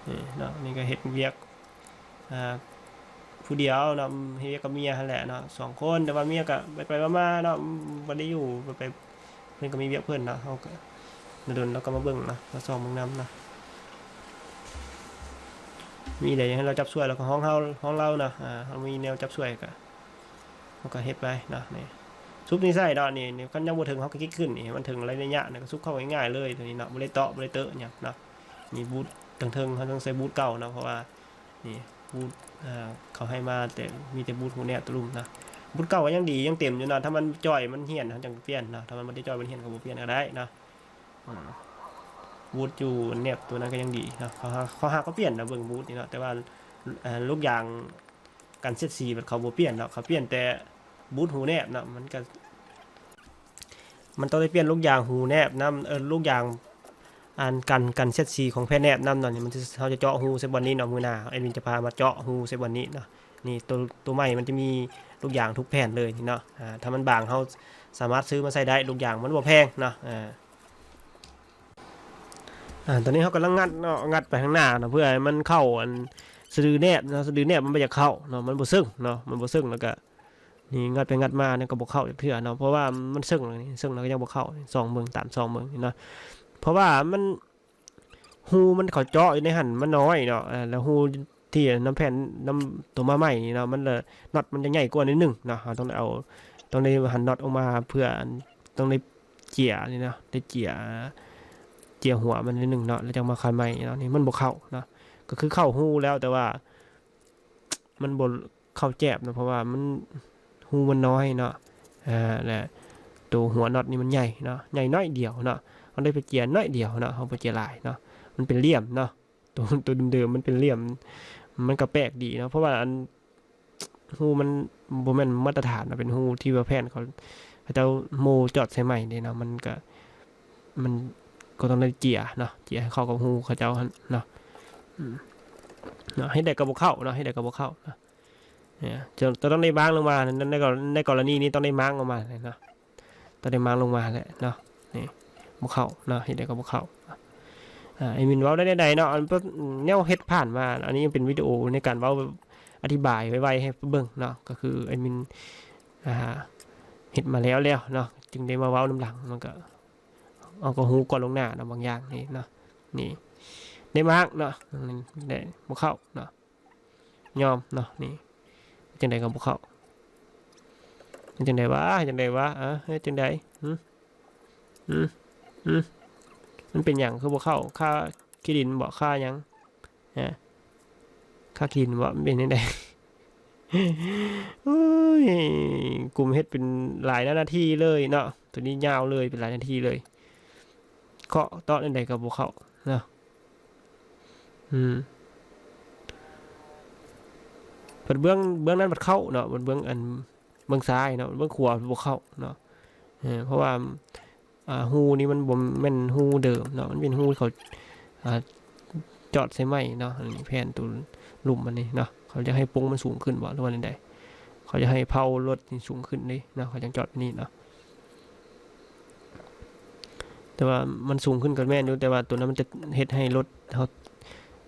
ນີ້ເນາະ ນີ້ກໍເຮັດວຽກ ອ່າ ຜູ້ດຽວເນາະ ເຮັດວຽກກັບເມຍຫັ້ນແຫຼະເນາະ ສອງຄົນ ແຕ່ວ່າເມຍກໍໄປໆມາໆເນາະ ບໍ່ໄດ້ຢູ່ ໄປ ເພິ່ນກໍມີວຽກເພິ່ນເນາະ ເຮົາກໍດົນໆ ລາວກໍມາເບິ່ງເນາະ ມາສ່ອງເບິ່ງນຳເນາະ. ມີໃດໃຫ້ລາວຈັບຊ່ວຍ ລາວກໍຮ້ອງເຮົາ ຮ້ອງລາວເນາະ ເຮົາມີແນວຈັບຊ່ວຍກໍ ເຮົາກໍເຮັດໄປເນາະ. ນີ້ຊຸບນີ້ໃສ່ເນາະ ນີ້ ນີ້ຄັນຍັງບໍ່ເຖິງ ເຮົາກໍກິກຂຶ້ນ ນີ້ໃຫ້ມັນເຖິງໄລຍະນີ້ ກໍຊຸບເຂົ້າງ່າຍໆເລີຍ ຕົວນີ້ເນາະ ບໍ່ໄດ້ເຕາະ ບໍ່ໄດ້ເຕີະຫຍັງເນາະ. ນີ້ບູດເທິງໆ ເຮົາຕ້ອງໃສ່ບູດເກົ່າເນາະ ເພາະວ່າ ນີ້ບູດ ເອີ ເຂົາໃຫ້ມາແຕ່ ມີແຕ່ບູດຫູແນບໂຕລຸ່ມເນາະ. ບູດເກົ່າກໍຍັງດີ ຍັງເຕັມຢູ່ເນາະ ຖ້າມັນຈ່ອຍ ມັນຫ້ຽນ ເຮົາຈັ່ງປ່ຽນເນາະ ຖ້າມັນບໍ່ໄດ້ຈ່ອຍ ມັນຫ້ຽນ ກໍບໍ່ປ່ຽນກໍໄດ້ເນາະ. ອືມ ບູດຢູ່ແນບໂຕນັ້ນກໍຍັງດີເນາະ ເຂົາຫາ ເຂົາຫາກໍປ່ຽນນະ ເບິ່ງບູດນີ້ເນາະ ແຕ່ວ່າ ເອີ ລູກຢາງກັນສຽດສີ ເຂົາບໍ່ປ່ຽນເນາະ ເຂົາປ່ຽນແຕ່ບູດຫູແນບເນາະ. ມັນກໍ ມັນຕ້ອງໄດ້ປ່ຽນລູກຢາງຫູແນບນຳ ເອີ ລູກຢາງອັນກັນ ກັນສຽດສີຂອງແຜ່ນແນບນຳເນາະ. ນີ້ມັນ ເຮົາຈະເຈາະຮູໃສ່ບ່ອນນີ້ເນາະ ມື້ໜ້າແອດມິນຈະພາມາເຈາະຮູໃສ່ບ່ອນນີ້ເນາະ. ນີ້ໂຕ ໂຕໃໝ່ມັນຈະມີລູກຢາງທຸກແຜ່ນເລີຍນີ້ເນາະ ອາ ຖ້າມັນບາງ ເຮົາສາມາດຊື້ມາໃສ່ໄດ້ ລູກຢາງມັນບໍ່ແພງເນາະ. ອາ ອາ ຕອນນີ້ເຮົາກຳລັງງັດເນາະ ງັດໄປທາງໜ້າເນາະ ເພື່ອໃຫ້ມັນເຂົ້າອັນສະດືແນບເນາະ ສະດືແນບມັນບໍ່ຢາກເຂົ້າເນາະ ມັນບໍ່ເຊິ່ງເນາະ ມັນບໍ່ເຊິ່ງ ແລ້ວກະ ນີ້ງັດໄປງັດມາ ມັນກໍບໍ່ເຂົ້າຈັກເທື່ອເນາະ ເພາະວ່າມັນເຊິ່ງແລ້ວນີ້ ເຊິ່ງແລ້ວກໍຍັງບໍ່ເຂົ້າ ສ່ອງເບິ່ງ ຕາມສ່ອງເບິ່ງນີ້ເນາະ ເພາະວ່າມັນ ຮູມັນ ເຂົາເຈາະຢູ່ໃນຫັ້ນມັນນ້ອຍເນາະ ແລ້ວຮູທີ່ນຳແຜ່ນ ນຳໂຕມາໃໝ່ນີ້ເນາະ ມັນລະ ນັອດມັນຈະໃຫຍ່ກວ່າໜ້ອຍໜຶ່ງເນາະ. ເຮົາຕ້ອງໄດ້ເອົາ ຕ້ອງໄດ້ຫັນນັອດອອກມາເພື່ອ ຕ້ອງໄດ້ເຈຍນີ້ເນາະ ໄດ້ເຈຍ ເຈຍຫົວມັນໜ້ອຍໜຶ່ງເນາະ ແລ້ວຈັ່ງມາຄາຍໃໝ່ເນາະ. ນີ້ມັນບໍ່ເຂົ້າເນາະ ກໍຄືເຂົ້າຮູແລ້ວ ແຕ່ວ່າ ມັນບໍ່ເຂົ້າແຈບເນາະ ເພາະວ່າມັນ ຮູມັນນ້ອຍເນາະ ອາ ແລະ ໂຕຫົວນັອດນີ້ມັນໃຫຍ່ເນາະ ໃຫຍ່ໜ້ອຍດຽວເນາະ. ເຮົາໄດ້ໄປເຈຍໜ້ອຍດຽວເນາະ ເຮົາບໍ່ເຈຍຫຼາຍເນາະ ມັນເປັນຫຼ່ຽມເນາະ ໂຕ ໂຕເດີມໆມັນເປັນຫຼ່ຽມ ມັນກໍແປກດີເນາະ ເພາະວ່າອັນ ຮູມັນບໍ່ແມ່ນມາດຕະຖານເນາະ ເປັນຮູທີ່ວ່າແຜ່ນເຂົາ ເຂົາເຈົ້າໂມຈອດໃສ່ໃໝ່ເດ້ເນາະ ມັນກໍ ມັນກໍຕ້ອງໄດ້ເຈຍເນາະ ເຈຍໃຫ້ເຂົ້າກັບຮູເຂົາເຈົ້າຫັ້ນເນາະ. ອືມ ເນາະ ເຮັດໃດກໍບໍ່ເຂົ້າເນາະ ເຮັດໃດກໍບໍ່ເຂົ້າເນາະ. ເອີ ຈະ ຈະຕ້ອງໄດ້ມ້າງລົງມາ ໃນ ໃນກໍ ໃນກໍລະນີນີ້ຕ້ອງໄດ້ມ້າງອອກມາເນາະ ຕ້ອງໄດ້ມ້າງລົງມາແຫຼະເນາະ. ນີ້ບໍ່ເຂົ້າເນາະ ເຮັດໃດກໍບໍ່ເຂົ້າ. ອາ ແອດມິນເວົ້າໄດ້ແນວໃດເນາະ ອັນ ແນວເຮັດຜ່ານມາ ອັນນີ້ຍັງເປັນວິດີໂອໃນການເວົ້າອະທິບາຍໄວໆໃຫ້ເບິ່ງເນາະ ກໍຄືແອດມິນ ອ່າ ເຮັດມາແລ້ວແລ້ວເນາະ ຈຶ່ງໄດ້ມາເວົ້ານຳຫຼັງ ມັນກໍ ເຮົາກໍຮູ້ກ່ອນລ່ວງໜ້າເນາະ ບາງຢ່າງນີ້ເນາະ. ນີ້ໄດ້ມາກເນາະ ໄດ້ບໍ່ເຂົ້າເນາະ ຍອມເນາະ. ນີ້ຈັ່ງໃດກໍບໍ່ເຂົ້າ ຈັ່ງໃດວະ ຈັ່ງໃດວະ ເອີ ເຮັດຈັ່ງໃດ ຫື ຫື ຫື ມັນເປັນຫຍັງຄືບໍ່ເຂົ້າ ຄ່າຂີ້ດິນບໍ ຄ່າຫຍັງ ຮະ ຄ່າຂີ້ດິນບໍ ມັນເປັນຈັ່ງໃດ? ໂອ້ຍ ກຸມເຮັດເປັນຫຼາຍນາທີເລີຍເນາະ ໂຕນີ້ຍາວເລີຍ ເປັນຫຼາຍນາທີເລີຍ ເຄາະເຕາະແນວໃດກໍບໍ່ເຂົ້າເນາະ. ອືມ ເພິ່ນເບື້ອງ ເບື້ອງນັ້ນເພິ່ນເຂົ້າເນາະ ເບື້ອງ ເບື້ອງອັນ ເບື້ອງຊ້າຍເນາະ ເບື້ອງຂວາບໍ່ເຂົ້າເນາະ. ເອີ ເພາະວ່າ ອ່າ ຮູນີ້ມັນບໍ່ແມ່ນຮູເດີມເນາະ ມັນເປັນຮູທີ່ເຂົາ ອ່າ ຈອດໃສ່ໃໝ່ເນາະ. ອັນນີ້ແຜ່ນໂຕລຸ່ມອັນນີ້ເນາະ ເຂົາຈະໃຫ້ປົງມັນສູງຂຶ້ນບໍ ຫຼືວ່າແນວໃດ? ເຂົາຈະໃຫ້ເພົາລົດນີ້ສູງຂຶ້ນເດ້ເນາະ ເຂົາຈັ່ງຈອດແບບນີ້ເນາະ. ແຕ່ວ່າມັນສູງຂຶ້ນກໍແມ່ນຢູ່ ແຕ່ວ່າໂຕນັ້ນມັນຈະເຮັດໃຫ້ລົດເຮົາ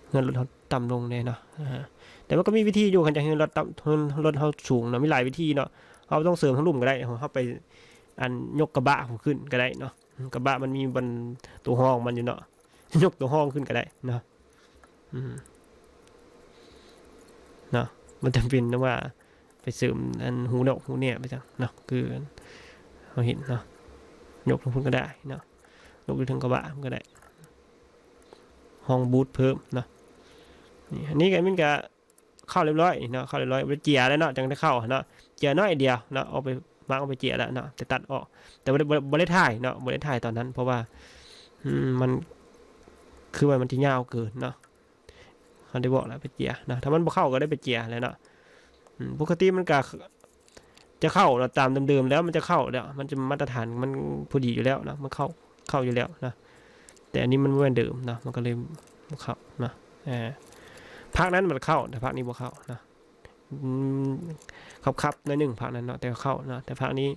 ເຮືອນລົດເຮົາຕ່ຳລົງແດ່ເນາະ. ອາ ແຕ່ມັນກໍມີວິທີຢູ່ ຄັນຈະໃຫ້ລົດຕ່ຳ ລົດເຮົາສູງເນາະ ມີຫຼາຍວິທີເນາະ. ເຮົາບໍ່ຕ້ອງເສີມທາງລຸ່ມກໍໄດ້ ເຮົາໄປ ອັນ ຍົກກະບະຂຶ້ນກໍໄດ້ເນາະ ກະບະມັນມີບ່ອນໂຕຮອງມັນຢູ່ເນາະ ຍົກໂຕຮອງຂຶ້ນກໍໄດ້ເນາະ. ອືມ ເ ເນາະ ບໍ່ຈຳເປັນຕ້ອງວ່າໄປເສີມອັນຮູນອກຮູແນບໄປຈັ່ງເນາະ ຄືເຮົາເຫັນເນາະ ຍົກລົງພຸ້ນກໍໄດ້ເນາະ ຍົກຢູ່ເທິງກະບະພຸ້ນກໍໄດ້ ຮອງບູດເພີ່ມເນາະ ນີ້ ອັນນີ້ກໍມັນກໍ ເຂົ້າລຽບຮ້ອຍເນາະ ເຂົ້າລຽບຮ້ອຍ ໄປເຈ້ຍແລ້ວເນາະ ຈັ່ງໄດ້ເຂົ້າເນາະ ເຈ້ຍໜ້ອຍດຽວເນາະ ອອກໄປ ມາເອົາໄປເຈ້ຍແລ້ວເນາະ ແຕ່ຕັດອອກ ແຕ່ບໍ່ໄດ້ ບໍ່ ບໍ່ໄດ້ຖ່າຍເນາະ ບໍ່ໄດ້ຖ່າຍຕອນນັ້ນ ເພາະວ່າ ອືມ ມັນ ຄືວ່າມັນຈະຍາວເກີນເນາະ ເຮົາໄດ້ບອກແລ້ວໄປເຈ້ຍເນາະ ຖ້າມັນບໍ່ເຂົ້າກໍໄດ້ໄປເຈ້ຍແລ້ວເນາະ ອືມ ປົກກະຕິມັນກະ ຈະເຂົ້າເນາະ ຕາມເດີມໆແລ້ວມັນຈະເຂົ້າແລ້ວ ມັນຈະມາດຕະຖານ ມັນພໍດີຢູ່ແລ້ວເນາະ ມັນເຂົ້າ ເຂົ້າຢູ່ແລ້ວເນາະ ແຕ່ອັນນີ້ມັນບໍ່ແມ່ນເດີມເນາະ ມັນກໍເລີຍບໍ່ເຂົ້າເນາະ ເອີ ພາກນັ້ນມັນເຂົ້າ ແຕ່ພາກນີ້ບໍ່ເຂົ້າເນາະ ອືມ ຂັບໆໜ້ອຍໜຶ່ງພາກນັ້ນເນາະ ແຕ່ເຂົ້າເນາະ ແຕ່ພາກນີ້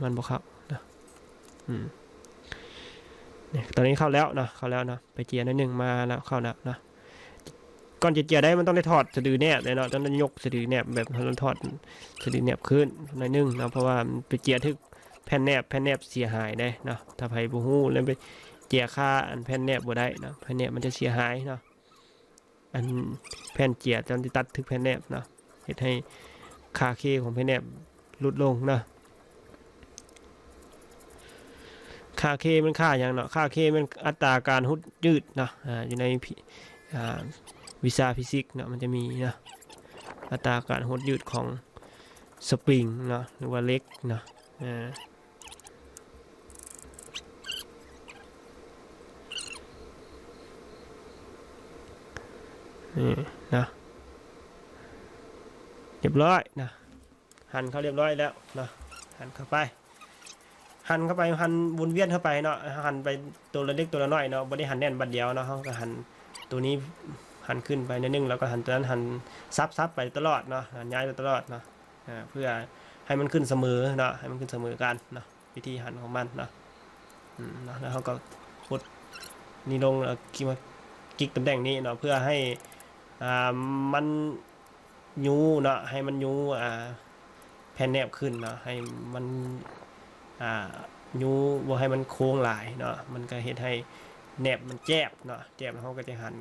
ມັນບໍ່ເຂົ້າເນາະ ອືມ ນີ້ ຕອນນີ້ເຂົ້າແລ້ວເນາະ ເຂົ້າແລ້ວເນາະ ໄປເຈ້ຍໜ້ອຍໜຶ່ງ ມາແລ້ວ ເຂົ້າແລ້ວເນາະ ກ່ອນຈະເຈ້ຍໄດ້ມັນຕ້ອງໄດ້ຖອດສະດືແນບເດ້ເນາະ ຕ້ອງໄດ້ຍົກສະດືແນບ ແບບເຮົາຕ້ອງຖອດສະດືແນບຂຶ້ນໜ້ອຍໜຶ່ງເນາະ ເພາະວ່າໄປເຈ້ຍຖືກແຜ່ນແນບ ແຜ່ນແນບເສຍຫາຍເດ້ເນາະ ຖ້າໃຜບໍ່ຮູ້ແລ້ວໄປເຈ້ຍຄາອັນແຜ່ນແນບບໍ່ໄດ້ເນາະ ແຜ່ນແນບມັນຈະເສຍຫາຍເນາະ ອັນແຜ່ນເຈ້ຍຈະໄດ້ຕັດຖືກແຜ່ນແນບເນາະ ເຮັດໃຫ້ຄ່າເຄຂອງແຜ່ນແນບຫຼຸດລົງເນາະ ຄ່າເຄແມ່ນຄ່າຫຍັງເນາະ ຄ່າເຄແມ່ນອັດຕາການຫົດຢືດເນາະ ອາ ຢູ່ໃນ ອາ ວິຊາຟີຊິກເນາະ ມັນຈະມີເນາະ ອັດຕາການຫົດຢືດຂອງສະປຣິງເນາະ ຫຼືວ່າເຫຼັກເນາະ ອາ ນີ້ເນາະ ຮຽບຮ້ອຍເນາະ ຫັນເຂົ້າຮຽບຮ້ອຍແລ້ວເນາະ ຫັນເຂົ້າໄປ ຫັນເຂົ້າໄປ ຫັນວົນວຽນເຂົ້າໄປເນາະ ຫັນໄປໂຕລະເລັກໂຕລະນ້ອຍເນາະ ບໍ່ໄດ້ຫັນແໜ້ນບາດດຽວເນາະ ເຮົາກໍຫັນໂຕນີ້ ຫັນຂຶ້ນໄປໜ້ອຍໜຶ່ງ ແລ້ວກໍຫັນໂຕນັ້ນ ຫັນສັບໆໄປຕະຫຼອດເນາະ ຫັນຍ້າຍໄປຕະຫຼອດເນາະ ອາ ເພື່ອໃຫ້ມັນຂຶ້ນສະເໝີເນາະ ໃຫ້ມັນຂຶ້ນສະເໝີກັນເນາະ ວິທີຫັນຂອງມັນເນາະ ອືມ ເນາະ ແລ້ວເຮົາກໍກົດນີ້ລົງ ແລ້ວກິກ ມາກິກຕຳແໜ່ງນີ້ເນາະ ເພື່ອໃຫ້ ອ່າ ມັນ ຍູ້ເນາະ ໃຫ້ມັນຍູ້ ອ່າ ແຜ່ນແນບຂຶ້ນເນາະ ໃຫ້ມັນ ອ່າ ຍູ້ ບໍ່ໃຫ້ມັນໂຄ້ງຫຼາຍເນາະ ມັນກໍເຮັດໃຫ້ແນບມັນແຈບເນາະ ແຈບແລ້ວເຮົາກໍຈະຫັນ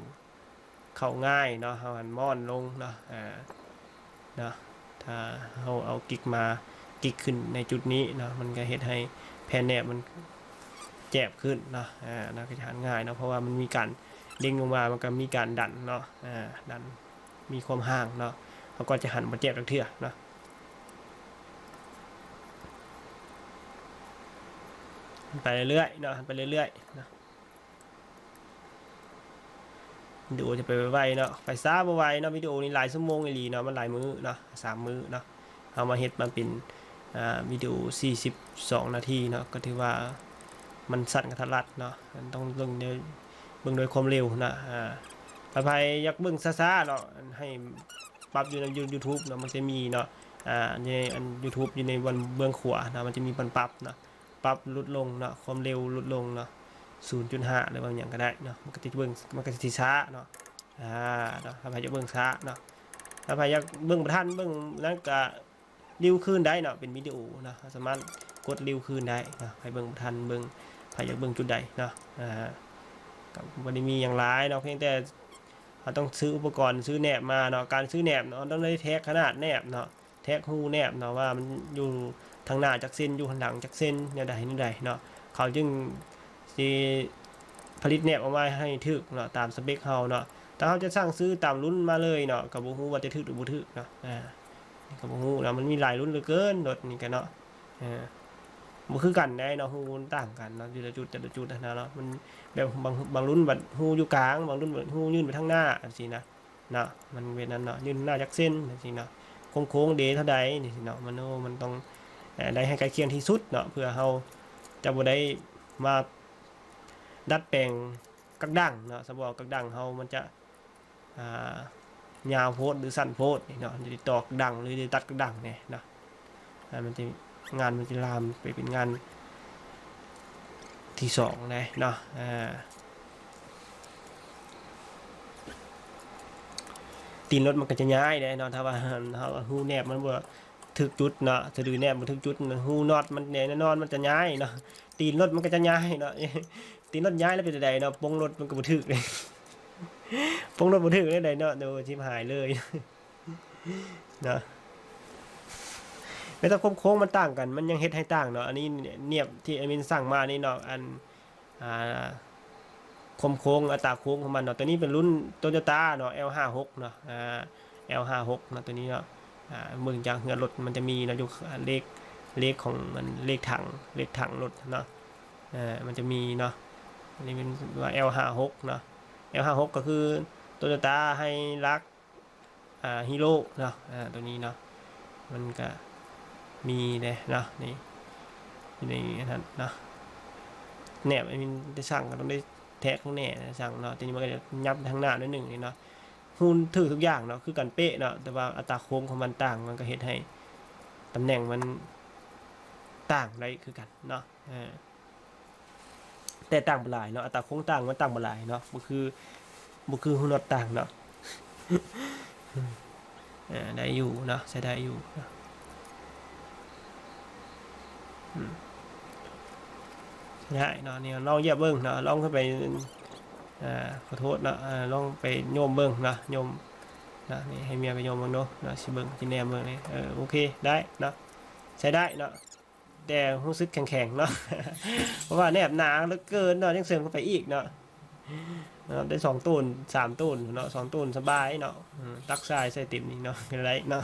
ເຂົ້າງ່າຍເນາະ ເຮົາຫັນມ້ອນລົງເນາະ ອ່າ ເນາະ ຖ້າເຮົາເອົາກິກມາ ກິກຂຶ້ນໃນຈຸດນີ້ເນາະ ມັນກໍເຮັດໃຫ້ແຜ່ນແນບມັນແຈບຂຶ້ນເນາະ ອ່າ ເນາະ ກໍຈະຫັນງ່າຍເນາະ ເພາະວ່າມັນມີການເດັງລົງມາ ມັນກໍມີການດັນເນາະ ອ່າ ດັນ ມີຄວາມຫ່າງເນາະ ເຮົາກໍຈະຫັນບໍ່ແຈບຈັກເທື່ອເນາະ ໄປເລື້ອຍໆເນາະ ໄປເລື້ອຍໆເນາະ ວິດີໂອຈະໄປໄວໆເນາະ ໄປຊ້າບໍ່ໄວເນາະ ວິດີໂອນີ້ຫຼາຍຊົ່ວໂມງອີ່ຫຼີເນາະ ມັນຫຼາຍມື້ເນາະ ສາມມື້ເນາະ ເຮົາມາເຮັດມາເປັນ ອ່າ ວິດີໂອສີ່ສິບສອງນາທີເນາະ ກໍຖືວ່າມັນສັ້ນກະທັດລັດເນາະ ມັນຕ້ອງເບິ່ງໂດຍ ເບິ່ງໂດຍຄວາມເລັວເນາະ ອ່າ ຖ້າໃຜຢາກເບິ່ງຊ້າໆເນາະ ໃຫ້ປັບຢູ່ໃນຢູ YouTube ເນາະ ມັນຈະມີເນາະ ອ່າ ໃນອັນ YouTube ຢູ່ໃນບ່ອນເບື້ອງຂວາເນາະ ມັນຈະມີບ່ອນປັບເນາະ ປັບຫຼຸດລົງເນາະ ຄວາມເລັວຫຼຸດລົງເນາະ ສູນຈຸດຫ້າ ຫຼືວ່າຫຍັງກໍໄດ້ເນາະ ມັນກໍຈະເບິ່ງ ມັນກໍຊິຊ້າເນາະ ອ່າ ເນາະ ຖ້າໃຜຢາກເບິ່ງຊ້າເນາະ ຖ້າໃຜຢາກເບິ່ງບໍ່ທັນ ເບິ່ງນັ້ນກໍ ຣີວຄືນໄດ້ເນາະ ເປັນວິດີໂອເນາະ ເຮົາສາມາດກົດຣີວຄືນໄດ້ເນາະ ໃຜເບິ່ງບໍ່ທັນເບິ່ງ ໃຜຢາກເບິ່ງຈຸດໃດເນາະ ອ່າ ກໍບໍ່ໄດ້ມີຫຍັງຫຼາຍເນາະ ພຽງແຕ່ເຮົາຕ້ອງຊື້ອຸປະກອນ ຊື້ແໜບມາເນາະ ການຊື້ແໜບເນາະ ຕ້ອງໄດ້ແທກຂະໜາດແໜບເນາະ ແທກຮູແໜບເນາະ ວ່າມັນຢູ່ທາງໜ້າຈັກເຊັນ ຢູ່ທາງຫຼັງຈັກເຊັນ ແນວໃດແນວໃດເນາະ ເຂົາຈຶ່ງ ຊິຜະລິດແໜບອອກມາໃຫ້ຖືກເນາະ ຕາມສະເປັກເຮົາເນາະ ຖ້າເຮົາຈະສັ່ງຊື້ຕາມລຸ້ນມາເລີຍເນາະ ກໍບໍ່ຮູ້ວ່າຈະຖືກຫຼືບໍ່ຖືກເນາະ ອ່າ ກໍບໍ່ຮູ້ເນາະ ມັນມີຫຼາຍລຸ້ນເຫຼືອເກີນ ລົດນີ້ກໍເນາະ ເອີ ບໍ່ຄືກັນໃດເນາະ ຮູມັນຕ່າງກັນເນາະ ແຕ່ລະຈຸດ ແຕ່ລະຈຸດຫັ້ນນະເນາະ ມັນແບບບາງ ບາງລຸ້ນບັດຮູຢູ່ກາງ ບາງລຸ້ນບັດຮູຍື່ນໄປທາງໜ້າ ຈັ່ງຊີ້ນະ ເນາະ ມັນເປັນນັ້ນເນາະ ຍື່ນໜ້າຈັກເຊັນ ຈັ່ງຊີ້ເນາະ ໂຄ້ງໆເດເທົ່າໃດ ຈັ່ງຊີ້ເນາະ ມັນ ໂອ້ ມັນຕ້ອງ ເອີ ໄດ້ໃຫ້ໃກ້ຄຽງທີ່ສຸດເນາະ ເພື່ອເຮົາຈະບໍ່ໄດ້ມາດັດແປງກັກດັງເນາະ ສະເພາະກັກດັງເຮົາມັນຈະ ອ່າ ຍາວໂພດ ຫຼື ສັ້ນໂພດນີ້ເນາະ ຈະໄດ້ຕໍ່ກັກດັງ ຫຼື ໄດ້ຕັດກັກດັງແດ່ເນາະ ອ່າ ມັນຈະ ງານມັນຈະລາມໄປເປັນງານ ທີສອງໄດ໋ເນາະ ອ່າ ຕີນລົດມັນກໍຈະຍ້າຍໄດ້ເນາະ ຖ້າວ່າເຮົາ ຮູແໜບມັນບໍ່ຖືກຈຸດເນາະ ສະດືແໜບບໍ່ຖືກຈຸດ ຮູນັອດມັນແນ່ນອນມັນຈະຍ້າຍເນາະ ຕີນລົດມັນກໍຈະຍ້າຍເນາະ ຕີນລົດຍ້າຍແລ້ວເປັນຈັ່ງໃດເນາະ ໂປ່ງລົດມັນກໍບໍ່ຖືກ ໂປ່ງລົດບໍ່ຖືກແນວໃດເນາະ ໂດຍ ຊິບຫາຍເລີຍ. ເນາະ ແມ່ນແຕ່ຄວາມໂຄ້ງມັນຕ່າງກັນ ມັນຍັງເຮັດໃຫ້ຕ່າງເນາະ. ອັນນີ້ແນບທີ່ແອດມິນສັ່ງມານີ້ເນາະ ອັນ ອ່າ ຄວາມໂຄ້ງ ອັດຕາໂຄ້ງຂອງມັນເນາະ. ຕົວນີ້ເປັນລຸ້ນໂຕໂຍຕ້າເນາະ ແອລຫ້າຫົກເນາະ ອ່າ ແອລຫ້າຫົກເນາະ ຕົວນີ້ເນາະ. ອ່າ ເບິ່ງຈາກເຮືອນລົດມັນຈະມີເນາະ ຢູ່ເລກ ເລກຂອງມັນ ເລກຖັງ ເລກຖັງລົດເນາະ. ອ່າ ມັນຈະມີເນາະ ອັນນີ້ເປັນວ່າ ແອລຫ້າຫົກເນາະ. ແອລຫ້າຫົກ ກໍຄືໂຕໂຍຕ້າໄຮລັກ ອ່າ ຮີໂຣເນາະ. ອ່າ ຕົວນີ້ເນາະ ມັນກະມີເດ້ເນາະ ນີ້ ຢູ່ໃນອັນນັ້ນເນາະ. ແນບ ແອດມິນໄດ້ສັ່ງ ກໍຕ້ອງໄດ້ແທກຂ້າງແນ່ສັ່ງເນາະ. ຕົວນີ້ມັນກໍຈະຫຍັບທາງໜ້າໜ້ອຍໜຶ່ງນີ້ເນາະ. ຮູນຖືກທຸກຢ່າງເນາະ ຄືກັນເປະເນາະ ແຕ່ວ່າອັດຕາໂຄ້ງຂອງມັນຕ່າງ ມັນກໍເຮັດໃຫ້ຕຳແໜ່ງມັນຕ່າງໄດ້ຄືກັນເນາະ. ເອີ ແຕ່ຕ່າງບໍ່ຫຼາຍເນາະ ອັດຕາໂຄ້ງຕ່າງ ມັນຕ່າງບໍ່ຫຼາຍເນາະ ບໍ່ຄື ບໍ່ຄືຮູນັອດຕ່າງເນາະ. ເອີ ໄດ້ຢູ່ເນາະ ໃຊ້ໄດ້ຢູ່ເນາະ. ອືມ ໃຊ້ໄດ້ເນາະ. ນີ້ລອງຢຽບເບິ່ງເນາະ ລອງຂຶ້ນໄປ ອ່າ ຂໍໂທດເນາະ ອ່າ ລອງໄປໂຍມເບິ່ງເນາະ ໂຍມເນາະ. ນີ້ໃຫ້ເມຍໄປໂຍມເບິ່ງເນາະ ເນາະ ຊິເບິ່ງ ຊິແນມເບິ່ງນີ້. ເອີ ໂອເຄ ໄດ້ເນາະ ໃຊ້ໄດ້ເນາະ. ແຕ່ຮູ້ສຶກແຂງໆເນາະ ເພາະວ່າແນບໜາເຫຼືອເກີນເນາະ ຍັງເສີມເຂົ້າໄປອີກເນາະ ເນາະ ໄດ້ສອງໂຕນ ສາມໂຕນເນາະ ສອງໂຕນສະບາຍເນາະ. ເອີ ຕັກຊາຍໃສ່ເຕັມນີ້ເນາະ ກໍໄດ້ເນາະ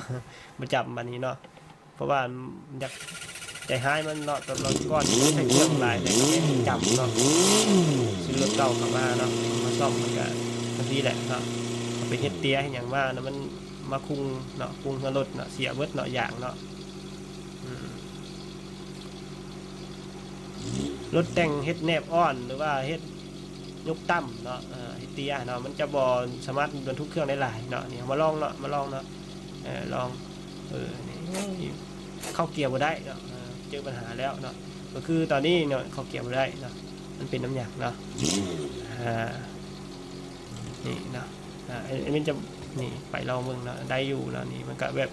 ປະຈຳບັດນີ້ເນາະ. ເພາະວ່າຢາກໃຈຮ້າຍມັນເນາະ ຕອນລອດກ່ອນໃຊ້ເຄື່ອງຫຼາຍແລ້ວກໍຍັງຈຳເນາະ ຊື້ລົດເກົ່າເຂົ້າມາເນາະ ມາສ້ອມມັນກໍຈັ່ງຊີ້ແຫຼະເນາະ. ເອົາໄປເຮັດເຕຍເຮັດຫຍັງມານະ ມັນມາຄຸງເນາະ ຄຸງເຮືອລົດເນາະ ເສຍເບິດເນາະ ຢາງເນາະ. ອືມ ລົດແຕ່ງເຮັດແນບອ່ອນ ຫຼືວ່າເຮັດຍົກຕ່ຳເນາະ ເອີ ເຮັດເຕຍເນາະ ມັນຈະບໍ່ສາມາດບັນທຸກເຄື່ອງໄດ້ຫຼາຍເນາະ. ນີ້ເຮົາມາລອງເນາະ ມາລອງເນາະ ເອີ ລອງ ເອີ ນີ້ເຂົ້າເກຍບໍ່ໄດ້ເນາະ ເອີ ເຈີບັນຫາແລ້ວເນາະ. ກໍຄືຕອນນີ້ເນາະ ເຂົ້າເກຍບໍ່ໄດ້ເນາະ ມັນເປັນນຳຫຍັງເນາະ ອ່າ ນີ້ເນາະ ອ່າ ອັນນີ້ຈະ ນີ້ໄປລອງເບິ່ງເນາະ ໄດ້ຢູ່ເນາະ. ນີ້ມັນກະແບບ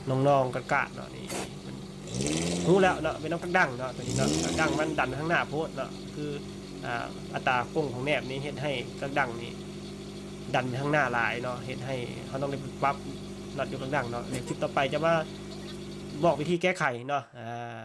ໜອງໆກາດໆເນາະ ນີ້ມັນຮູ້ແລ້ວເນາະ ເປັນນຳກັກດັງເນາະ ຕົວນີ້ເນາະ. ກັກດັງມັນດັນໄປທາງໜ້າໂພດເນາະ ຄື ອ່າ ອັດຕາໂຄ້ງຂອງແນບນີ້ເຮັດໃຫ້ກັກດັງນີ້ດັນໄປທາງໜ້າຫຼາຍເນາະ ເຮັດໃຫ້ເຮົາຕ້ອງໄດ້ປັບນັດຢູ່ກັກດັງເນາະ. ແລ້ວຄລິບຕໍ່ໄປຈະມາບອກວິທີແກ້ໄຂເນາະ ອ່າ